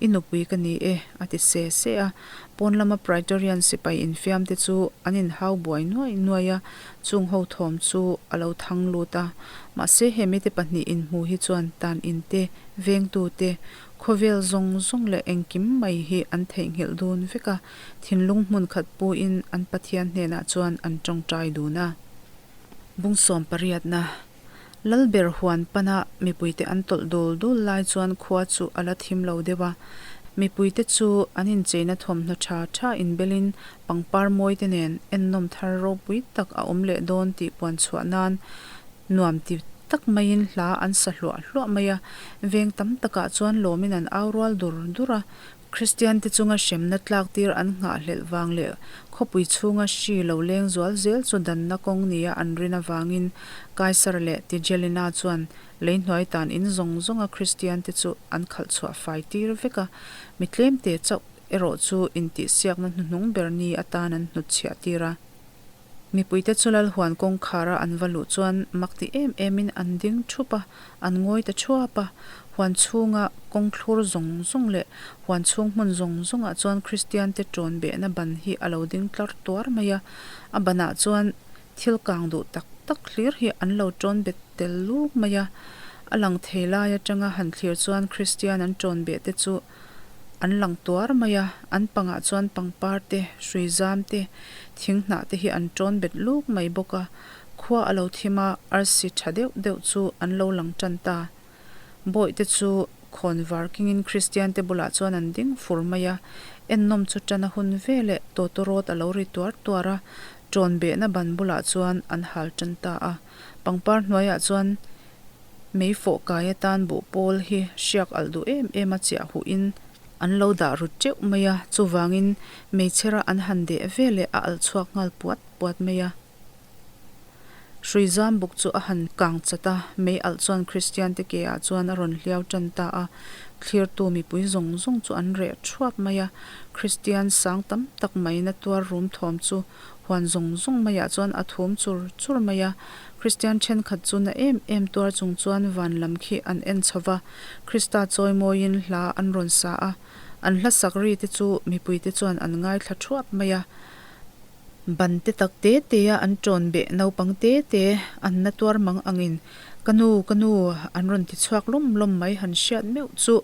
i nupui ka ni e, a ti se se a. Pawn lama Praetorian sipai infiam te chu an inhau buai nuai nuai a, chung ho thawm chu a lo thang lut a. Mahse he mite pahnih inhmu hi chuan tan in te, vengtu te, khawvel zawng zawng leh engkim mai hi an theihnghilh dun vek a, thinlung hmun khat puin an Pathian hnenah chuan an tawngtai dun a. Bung sawm pariatna. Lalber huan pana mipuite an tawlh dul dul lai chuan khua chu a la thim lo deuh a. Mipuite chu an incheina thawmhnaw tha tha inbelin pangpar mawite nen ennawm thar ropui tak a awm leh dawn tih puan chhuah nan nuam ti tak maiin hla an sa hluah hluah mai a. Veng tam takah chuan lawmin an au rual dur dur a. Kristiante chunga hremna tlak tir an nghahhlelh vang leh khawpui chhunga hri lo leng zual zel chu danna kawng nia an rin avangin Kaisar leh Tigelina chuan lei hnuai tan in zawng zawnga Kristiante chu an khalh chhuah fai tir vek a, mi tlemte chauh erawh chu intihsiakna hnuhnung ber ni atan an hnutchhiah tir a. Mipuite chu Lalhuan kawngkhara an va luh chuan mak ti em emin an ding thup a, an ngawi ta thuap a. Huan chhunga kawng thlur zawng zawng leh huan chhung hmun zawng zawngah chuan Kristiante ṭawn behna ban hi a lo ding tlar tuar mai a. A banah chuan thil kang duh tak tak hlir hi an lo ṭawn bet tel luk mai a. A lang thei lai aṭanga han thlir chuan Kristian an ṭawn beh te chu An lang tuar mai a, an pangah chuan pangpar te, hrui zam te, thing hnah te hi an tawn bet luk mai bawk a. Khua a lo thim a, arsi tha deuh deuh chu an lo lang tan ta. Bawihte chu khawn var kingin Kristian te bulah chuan an ding fur mai a, ennawm chu tan a hun veleh tawtawrawt a lo ri tuar tuar a, tawn behna ban bulah chuan an hal tan ta a. Pangpar hnuaiah chuan Mei fawh kai atan buh pawl hi hriak alh duh em em a chiah huh in an lo dah rut teuh mai a, chuvangin meichher a an han deh ve leh a alh chhuak nghal puat puat mai a. Hrui zam buk chu a han kang chat a, mei alh chuan Kristian te ke ah chuan a rawn hliau tan ta a, thlirtu mipui zawng zawng chu an reh thuap mai a, Kristian sang tam tak mai na tuar rum thawm chu Huan zawng zawng maiah chuan a thum chur chur mai a, Kristian thenkhat chu na em em tuar chung chuan van lam khi an en chho va, Krista chawi mawiin hla an rawn sa a, an hla sak ri te chu mipuite chuan an ngaithla thuap mai a. Ban te tak te te a an ṭawn beh naupang te te an na tuar mang angin Ka nu, ka nu an rawn ti chhuak lawm lawm mai han hriat meuh chu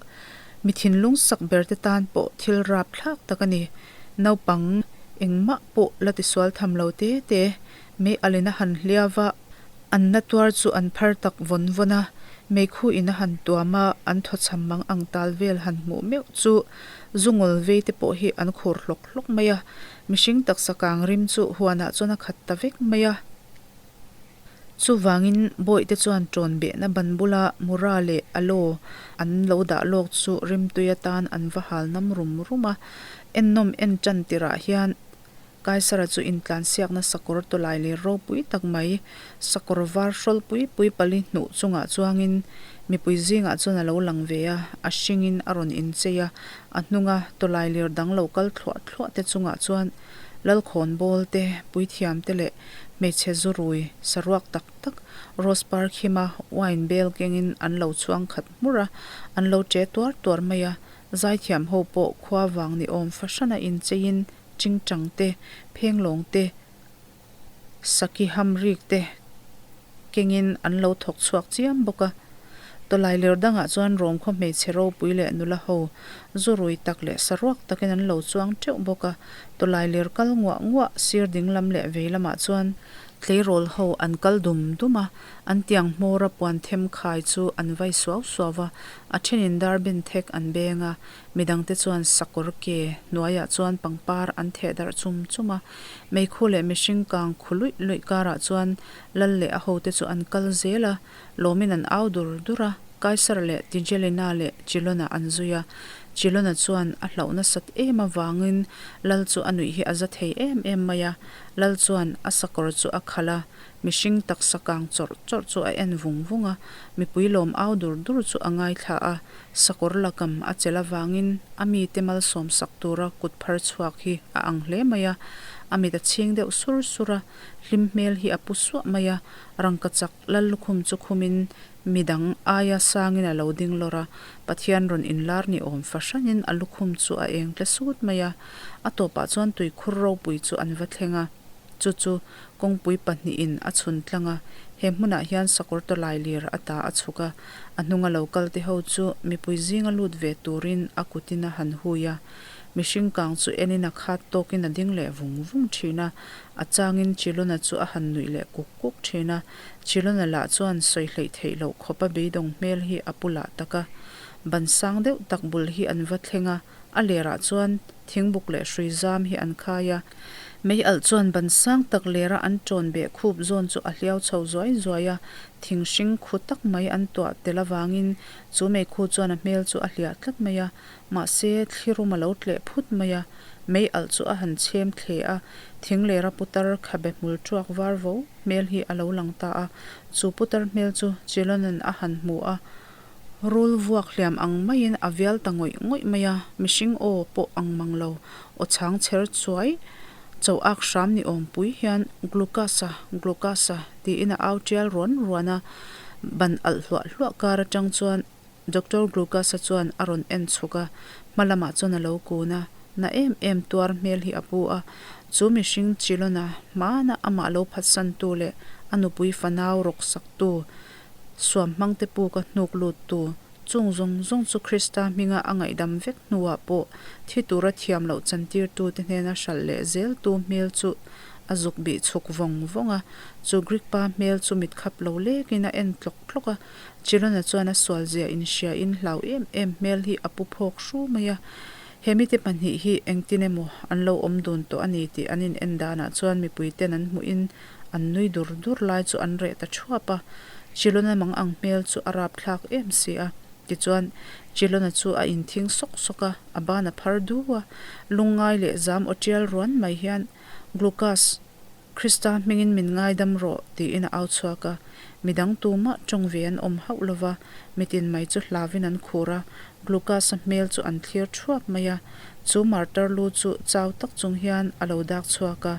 mi thinlung sak ber te tan pawh thil rap thlak tak a ni. Naupang engmah pawh la tisual tham lo te te mei alin a han hliau a, an na tuar chu an phar tak vawn vawn a, meikhu in a han tuam a, an thawchham mang ang tal vel han hmuh meuh chu zu ngawl vei te pawh hi an khur hlawk hlawk mai a, mihring taksa kang rim chu huanah chuan a khat ta vek mai a. Chuvangin bawihte chuan ṭawn behna ban bula Mura leh Alo an lo dah lawk chu rimtui atan an va hal nam rum rum a, ennawm en ṭan tirah hian Kaisara chu intlansiakna sakawr tawlai leh ropui tak mai, sakawr var hrawl pui pui pali hnuh chungah chuangin mipui zingah chuan a lo lang ve a, a hringin a rawn inchei a, a hnunga tawlai lir dang lo kal thluah thluah te chungah chuan Lalkhawnbawl te, puithiam te leh hmeichhe zurui saruak tak tak rose par khima wine bel kengin an lo chhuang khat hmur a, an lo che tuar tuar mai a, zaithiam ho pawh khua vang ni awm fahran a incheiin chingchang te, phenglawng te, saki hamrik te kengin an lo thawk chhuak chiam bawk a. Tawlai ler dangah chuan Rawmkhaw hmeichhe ropui leh nula ho zurui tak leh saruak takin an lo chuang teuh bawk a. Tawlai ler kal nguah nguah sir ding lam leh vei lamah chuan tleirawl ho an kal dum dum a, an tiang hmawra puan them khai chu an vai suau suau a, a thenin dar ben thek an beng a, Midangte chuan sakawr ke hnuaiah chuan pangpar an theh darh chum chum a, meikhu leh mihring kang khu luih luih karah chuan lal leh a hote chu an kal zel a, lawmin an au dur dur a, Kaisara leh Tigelina leh Chilona an zui a. Chilona chuan a hlauh nasat em avangin lal chu a nuih hi a za thei em em mai a, lal chuan a sakawr chu a khalh a, Mihring taksa kang chawrh chawrh chu a en vung vung a, mipui lawm au dur dur chu a ngaithla a, sakawr lakam a chelh avangin a mite malsawm sak tura kut phar chhuak hi a ang hle mai a, a mit a chhing deuh sur sur a, hlim hmel hi a pu suah mai a, rangkachak lallukhum chu khumin midang aia sangin a lo ding lawr a, Pathian rawn inlar ni awm fahranin a lukhum chu a eng tle sut mai a, a tawpah chuan tuikhur ropui chu an va thleng a. Chu chu kawngpui pahnihin a chhun tlang a, he hmunah hian sakawr tawlai lir a ta a chhuk a, a hnunga lo kal te ho chu mipui zinga lut ve turin a kutin a han hui a. Mihring kang chu enin a khat tawkin a ding leh vung vung thin a, a changin Chilona chu a han nuih leh kuk kuk thin a, Chilona lah chuan sawi hleih theih loh khawpa beidawng hmel hi a pu lah tak a. Ban sang deuh tak bul hi an va thleng a, A lerah chuan thingbuk leh hrui zam hi an khai a, mei alh chuan ban sang tak lera an ṭawn beh khup zawn chu a hliau chho zuai zuai a, thing hring khu tak mai an tuah tel avangin chu meikhu chuan a hmel chu a hliah tlat mai a, mahse thlirum a lo tleh phut mai a, mei alh chu a han chhem thle a, thing lera putar khabe hmul ṭuak var vo hmel hi a lo lang ta a, chu putar hmel chu Chilona'n a han hmu a. Rul vuak hliam ang maiin a vial ta ngawih ngawih mai a, mihring aw pawh ang mang lo, aw chhang chher chuai cho ak hram ni awm pui hian Glucas-a, Glucas-a tiin a au tial ruan ruan a, ban alh hluah hluah kar atang chuan Doctor Glucas-a chuan a rawn en chhuk a, hma lamah chuan a lo kun a, na em em tuar hmel hi a pu a, chu mihring Chilona hmana amah lo phatsantu leh a nupui fanau rawksaktu Suam hmangte puk a hnuk luttu chung zawng zawng chu Krista hminga a ngaihdam vek hnuah pawh thi tura thiam loh chantirtute hnena hralh leh zeltu hmel chu a zuk bih chhuk vawng vawng a. Chu Greek pa hmel chu mitkhap lo lekin a en tlawk tlawk a. Chilona chuan a sualzia inhriain hlau em em hmel hi a pu phawk hru mai a. He mite pahnih hi engtin emaw an lo awm dun tawh a ni tih an in en danah chuan mipuiten an hmuhin An nui dur dur lai chu an reh ta thuap a, Chilona mang ang hmel chu a rap thlak em si a. Tichuan, Chilona chu a inthing sawk sawk a, a ban a phar du a. Lungngai leh zam aw tial ruan mai hian, Glucas, Krista hmingin min ngaidam rawh, tiin a au chhuak a. Midang tumah tawng ve an awm hauh lo va, mitin mai chu hlavin an khur a. Glucas-a hmel chu an thlir thuap mai a, chu martar lu chu chau tak chung hian a lo dak chhuak a,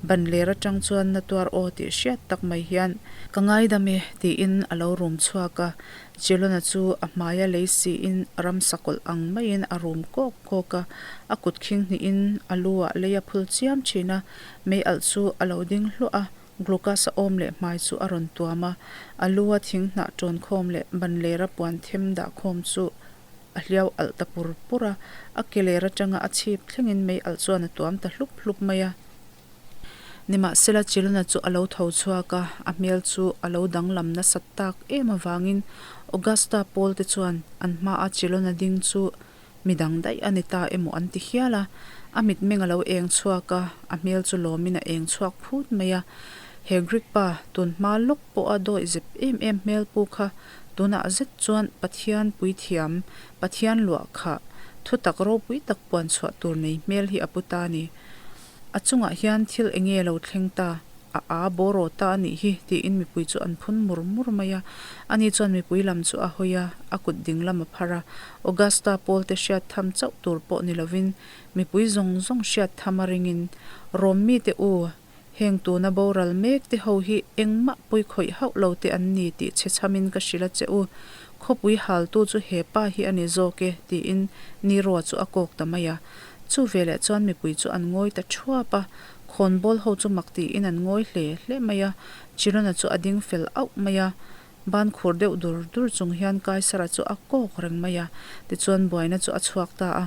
ban ler atang chuan na tuar aw tih hriat tak mai hian, Ka ngaidam e, tiin a lo rum chhuak a, Chilona chu a hmaia lei siin ramsa kawlh ang maiin a rum kawk kawk a, a kut khing hnihin a lu ah lei a phul chiam thin a, mei alh chu a lo ding hluah a, Glucas-a awm leh hmai chu a rawn tuam a, a lu a thing hnah ṭawn khawm leh ban lera puan them dah khawm chu a hliau alh ta pur pur a, a ke ler aṭanga a chhip thlengin mei alh chuan a tuam ta hlup hlup mai a. Nimahsela Chilona chu a lo tho chhuak a, a hmel chu a lo danglam nasat tak em avangin Augusta Paul te chuan an hmaa Chilona ding chu Mi dang daih a ni ta emaw an ti hial a, a mitmeng a lo eng chhuak a, a hmel chu lawmin a eng chhuak phut mai a. He Greek pa, tun hma lawk pawha dawih zep em em hmel pu kha tunah zet chuan Pathian puithiam, Pathian luah khah, thutak ropui tak puan chhuah tur nei hmel hi a pu ta a ni. A chungah hian thil eng nge lo thleng ta? A a bawraw ta a nih hi, tiin mipui chu an phun mur mur mai a. Ani chuan mipui lam chu a hawi a, a kut ding lam a phar a. Augusta Paul te hriat tham chauh tur pawh ni lovin mipui zawng zawng hriat tham a ringin, Rom mite u, heng tuna boral mek te ho hi engmah pawi khawih hauh lo te an ni tih chhe chhamin ka hrilh a che u. Khawpui haltu chu he pa hi a ni zawk e, tiin Nero-a chu a kawk ta mai a. Chu veleh chuan mipui chu an ngawi ta thuap a, khawnbawl ho chu mak tiin an ngawi hle hle mai a, Chilona chu a ding fel auh mai a, ban khur deuh dur dur chung hian Kaisara chu a kawk reng mai a, tichuan buaina chu a chhuak ta a.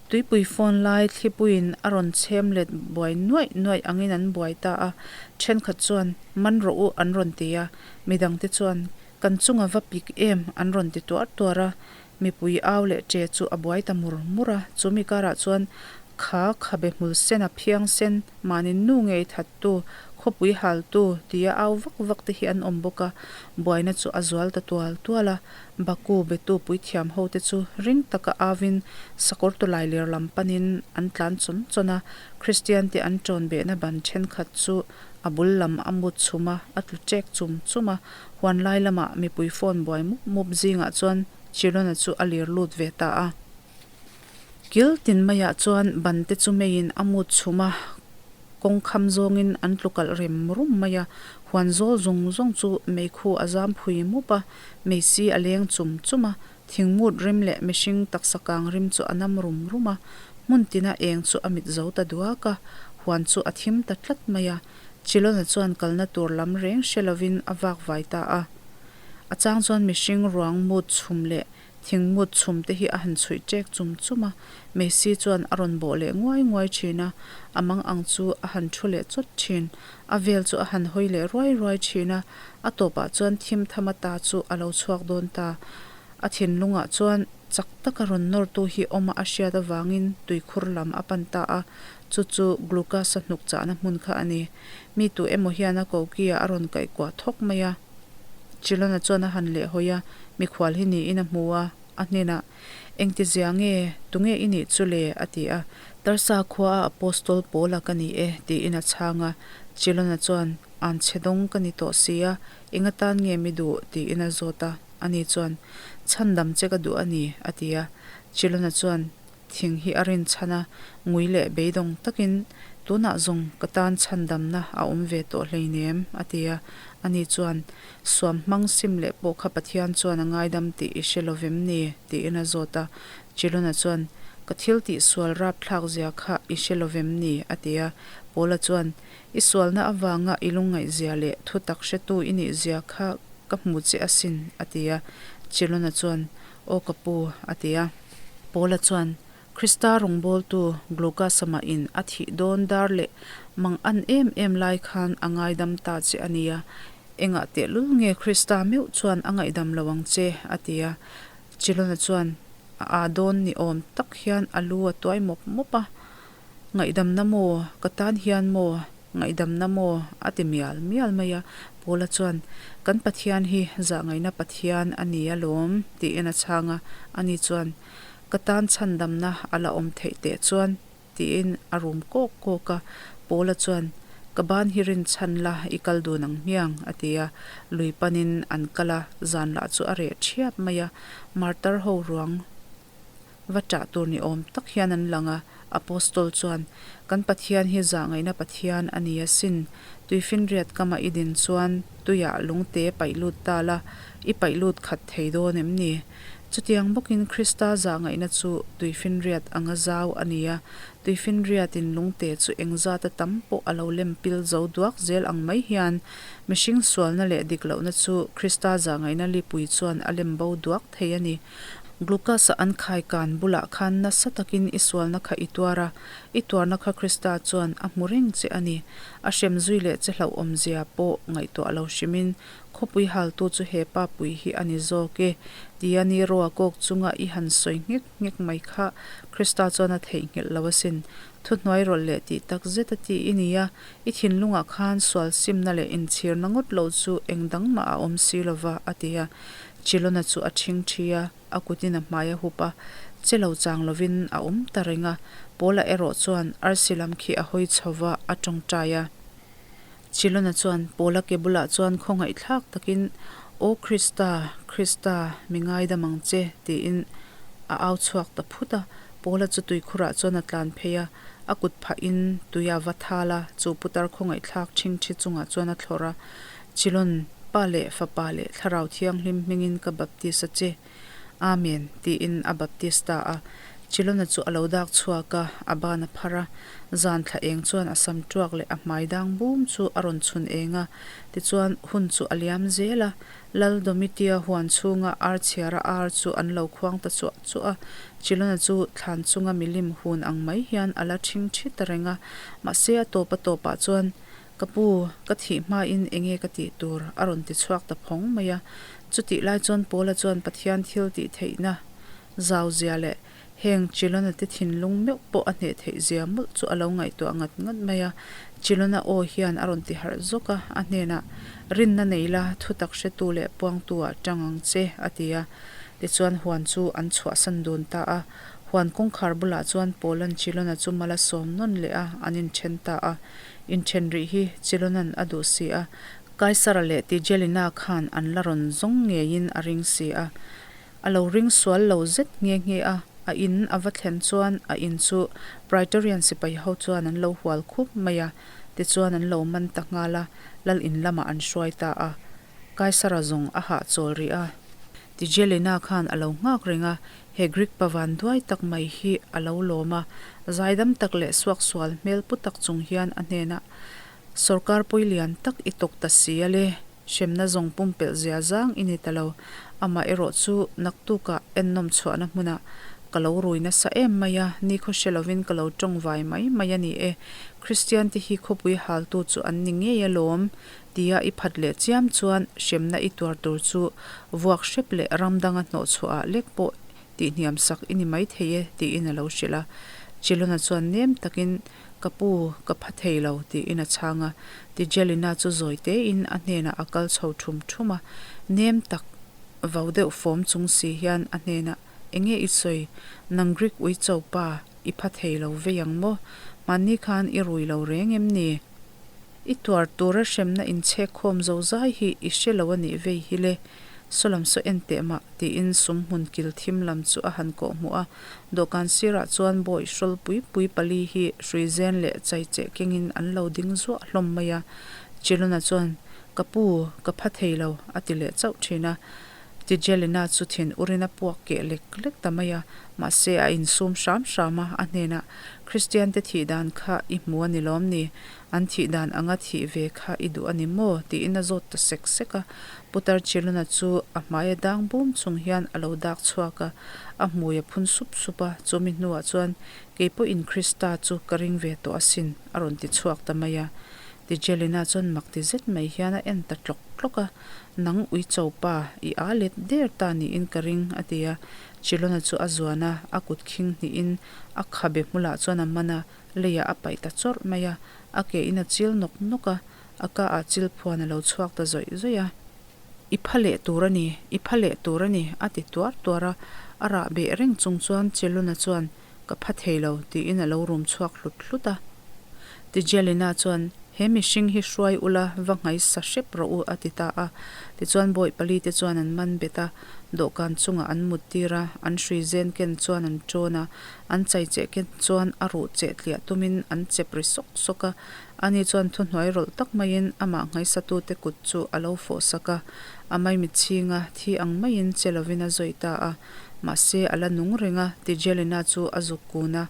Tuipui phone lai thlipuiin a rawn chhem let buai nuaih nuaih angin an buai ta a, thenkhat chuan man rawh u an rawn ti a, midangte chuan kan chunga va pik em an rawn ti tuar tuar a, Mipui au leh ṭe chu a buai ta mur mur a, chu mi karah chuan kha khabe hmul sen a phiang sen, mahni nu ngei thattu, khawpui haltu tia au vak vak te hi an awm bawk a, buaina chu a zual ta tual tual a, Baku betu puithiam ho te chu ring taka auin sakawr tawlai ler lam panin an tlan chawn chawn a, Kristian te an ṭawn behna ban ṭhenkhat chu a bul lam a mut chhum a, a tlu ṭek chum chum a, huan lai lamah mipui phone buai mup mup zingah chuan Chilona chu a lir lut ve ta a. Kil tin maiah chuan ban te chu meiin a mut chhum a, kawng kham zawngin an tlu kalh rem rum mai a, huan zawl zawng zawng chu meikhu a zam phui mup a, meisi a leng chum chum a, thingmut rim leh mihring taksa kang rim chu a nam rum rum a, hmun tina eng chu a mit zo ta duak a, huan chu a thim ta tlat mai a. Chilona chuan kalna tur lam reng hre lovin a vak vai ta a. A chang chuan mihring ruang mut chhum leh thing mut chhum te hi a han chhuih ṭek chum chum a, Messi chuan a rawn bawh leh nguai nguai ṭhin a, a mang ang chu a han ṭhu leh chawt ṭhin. A vel chu a han hawi leh ruai ruai ṭhin a, a tawpah chuan thim tham ata chu a lo chhuak dawn ta. A thinlungah chuan chak taka rawn nawrtu hi awma a hriat avangin tuikhur lam a pan ta a, chu chu Glucas-a hnuk chahna hmun kha a ni. Mi tu emaw hian a koki-ah a rawn kaihkuah thawk mai a. Chilona chuan a han lehhawi a, mikhual hi niin a hmu a, a hnenah, Engti zia nge? Tunge i nih chu le? a ti a. Tarsa khuaa Apostol Paula ka ni e, tiin a chhang a. Chilona chuan, An chhe dawng ka ni tawh si a, eng atan nge mi duh? tiin a zawt a. Ani chuan, Chhandam che ka duh a ni, a ti a. Chilona chuan, Thing hi a rinchhan a, ngui leh beidawng takin, Tunah zawng ka tan chhandamna a awm ve tawh hleinem, a ti a. Ani chuan, Suam hmang sim leh pawh kha Pathian chuan a ngaidam tih i hre lovem ni? tiin a zawt a. Chilona chuan, Ka thil tih sual rapthlak zia kha i hre lovem ni? a ti a. Paula chuan, I sualna avanga i lungngaihzia leh thutak hretu i nihzia kha ka hmu che asin, a ti a. Chilona chuan, Aw ka pu, a ti a. Paula chuan, Krista rawngbawltu Glucasama in a thih dawn dar leh mang an em em lai khan a ngaidam ta che a nia. Engah tehlul nge Krista meuh chuan a ngaihdam lo ang che? a ti a. Chilona chuan a aa dawn ni awm tak hian a lu a tuai mawp mawp a. Ngaihdamna maw? Ka tan hian maw? Ngaihdamna maw? a ti mial mial mai a. Paula chuan, Kan Pathian hi zahngaihna Pathian a ni alawm, tiin a chhang a. Ani chuan, Ka tan chhandamna a la awm theih teh chuan, tiin a rum kawk kawk a. Paula chuan, Ka ban hi rinchhan la, i kal dun ang hmiang, a ti a. Lui panin an kal a, zan lah chu a reh thiap mai a. Martar ho ruang. Va ṭah tur ni awm tak hian an lang a. Apostol chuan, Kan Pathian hi zahngaihna Pathian a ni asin. Tuifinriat kama i din chuan tuiah lungte paih lut ta la, i paih lut khat thei dawn em ni? Chutiang bawkin Krista zahngaihna chu tuifinriat anga zau a ni a, tuifinriatin lungte chu engzata tam pawh a lo lem pil zo duak zel ang mai hian mihring sualna leh dik lohna chu Krista zahngaihna lipui chuan a lem bo duak thei a ni. Glucas-a an khaikan bulah khan nasa takin i sualna kha i tuar a, i tuarna kha Krista chuan a hmu reng che a ni. A hrem zui leh che hlauhawmzia pawh ngaihtuah lo hrimin Khawpui haltu chu he pa pui hi a ni zawk e, tia Nero-a kawk chunga i han sawi nghek nghek mai kha Krista chuan a theihnghilh lo asin. Thuhnuai rawlh leh tih tak zet a ti i ni a, i thinlungah khan sual simna leh inchhirna ngawt lo chu eng dang mah a awm si lo va, a ti a. Chilona chu a ṭhing ṭhi a, a kutin a hmai a hup a, che lo chang lovin a awm ta reng a. Paula erawh chuan arsi lam khi a hawi chho va, a ṭawngṭai a. Chilona chuan Paula ke bulah chuan khawngaihthlak takin, Aw Krista, Krista, mi ngaidam ang che, tiin a au chhuak ta phut a. Paula chu tuikhurah chuan a tlan phei a, a kut phahin tui a va thal a, chu putar khawngaihthlak ṭhingṭhi chungah chuan a thlawrh a, Chilon, Pa leh Fapa leh Thlarau Thianghlim hmingin ka baptis a che. Amen, tiin a baptis ta a. Chilona chu a lo dak chhuak a, a ban a phar a. Zan thla eng chuan a sam tuak leh a hmai dang bum chu a rawn chhun eng a. Tichuan, hun chu a liam zel a. Lal Domitia huan chhunga ar chhiara ar chu an lo khuang ta chuah chuah a. Chilona chu thlan chunga milim hun ang mai hian a la ṭhing ṭhi ta reng a. Mahse, a tawp a tawpah chuan Ka pu, ka thih hmain enge ka tih tur? a rawn ti chhuak ta phawng mai a. Chutih lai chuan Paula chuan Pathian thil tih theihna zau zia leh heng Chilona te thinlung meuh pawh a hneh theih zia mawlh chu a lo ngaihtuah ngat ngat mai a. Chilona aw hian a rawn ti harh zawk a, a hnenah, Rinna nei la, thutak hretu leh puangtu ah tang ang che, a ti a. Tichuan huan chu an chhuahsan dun ta a. Huan kawngkhar bulah chuan Paula'n Chilona chu mal a sawm nawn leh a, an inthen ta a. Inthen rih hi Chilona'n a duh si a, Kaisara leh Tigelina khan an la rawn zawng ngeiin a ring si a. A lo ring sual lo zet nghe nghe a, a in a va thlen chuan a in chu Praetorian sipai ho chuan an lo hual khup mai a, tichuan an lo man ta nghal a, lal in lamah an hruai ta a. Kaisara zawng a hahchawl rih a. Tigelina khan a lo nghak reng a, He Greek pa van duai tak mai hi a lo lawm a, zaidam tak leh suaksual hmel pu tak chung hian a hnenah, Sawrkar pawi lian tak i tawk ta si a le, hremna zawng pumpelh zia zang i ni ta lo, amah erawh chu naktukah ennawm chhuahna hmunah ka lo rui nasa em mai a, nikhaw hre lovin ka lo tawng vai mai mai a ni e, Kristian te hi khawpui haltu chu an ni ngei alawm, Tia i phat leh chiam chuan hremna i tuar tur chu vuak hrep leh ram danga hnawh chhuahah lek pawh tihhniam sak i ni mai thei e, tiin a lo hrilh a. Chilona chuan nem takin, Ka pu, ka pha thei lo, tiin a chhang a. Tijelina chu zawi tein a hnenah a kal chho thum thum a. Nem tak vau deuh fawm chung si hian a hnenah, Enge i sawi? Nang Greek uicho pa, i pha thei lo vei ang maw? Hmanni khan i rui lo reng em ni? I tuar tura hremna inchhek khawm zo zai hi i hre lo a nih vei hi le, Sawlam saw en teh mah, tiin sum hmun kil thim lam chu a han kawh hmuh a. Dawhkan sirah chuan bawi hrawl pui pui pali hi hrui zen leh chai cheh kengin an lo ding zuah hlawm mai a. Chilona chuan, Ka pu, ka pha thei lo, a ti leh chauh thin a. Tijelina chu thin urin a puak keh lek lek ta mai a, mahse a insum hram hram a, a hnenah, Kristiante thih dan kha i hmu a ni lawm ni? An thih dan anga thih ve kha i duh a ni maw? tiin a zawt ta sek sek a. Putar Chilona chu a hmai a dang bum chung hian a lo dak chhuak a, a hmui a phun sup sup a, chumi hnuah chuan, Kei pawhin Krista chu ka ring ve tawh asin, a rawn ti chhuak ta mai a. Tijelina chuan mak ti zet mai hian a en ta tlawk tlawk a, Nang uicho pa, i a let der ta niin ka ring, a ti a. Chilona chu a zuan a, a kut khing hnihin a khabe hmulah chuan a man a, leiah a paih ta chawrh mai a. A ke in a chil nawk nawk a, a ka ah chil phuan a lo chhuak ta zawih zawih a. I pha leh tur a ni, i pha leh tur a ni, a ti tuar tuar a. A rah beh reng chung chuan Chilona chuan, Ka pha thei lo, tiin a lo rum chhuak hlut hlut a. Tijelina chuan, He mihring hi hruai ula, va nghaisa hrep rawh u, a ti ta a. Tichuan bawi pali te chuan an man bet a. Dawhkan chungah an muttir a, an hrui zen ken chuan an ṭawn a, an chaicheh ken chuan a ruh cheh tliah tumin an chep ri sawk sawk a. Ani chuan thuhnuai rawlh tak maiin amah nghaisatute kut chu a lo fawh sak a, a maimichhing a, thi ang maiin che lovin a zawih ta a. Mahse, a la nung reng a, Tigelina chu a zuk kun a.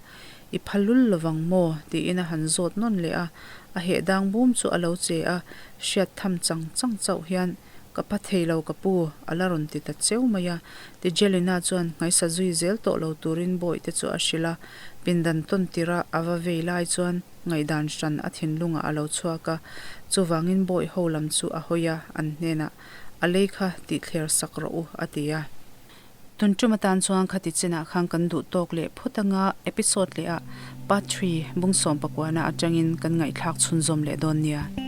I pha lul lovang maw? tiin a han zawt nawn leh a. A heh dang bum chu a lo che a, hriat tham chang chang chauh hian, Ka pha thei lo ka pu, a la rawn ti ta cheu mai a. Tigelina chuan nghaisa zui zel tawh lo turin bawihte chu a hrilh a. Pindan tawn tirh a a va vei lai chuan ngaihdan hran a thinlungah a lo chhuak a. Chuvangin bawih ho lam chu a hawi a, an hnenah, A lei kha tihthler sak rawh u, a ti a. Tun tum atan chuan khati chinah khan kan duh tawk leh phut anga episode leh ah part three bung sawmpakuana atangin kan ngaihthlak chhunzawm leh dawn nia.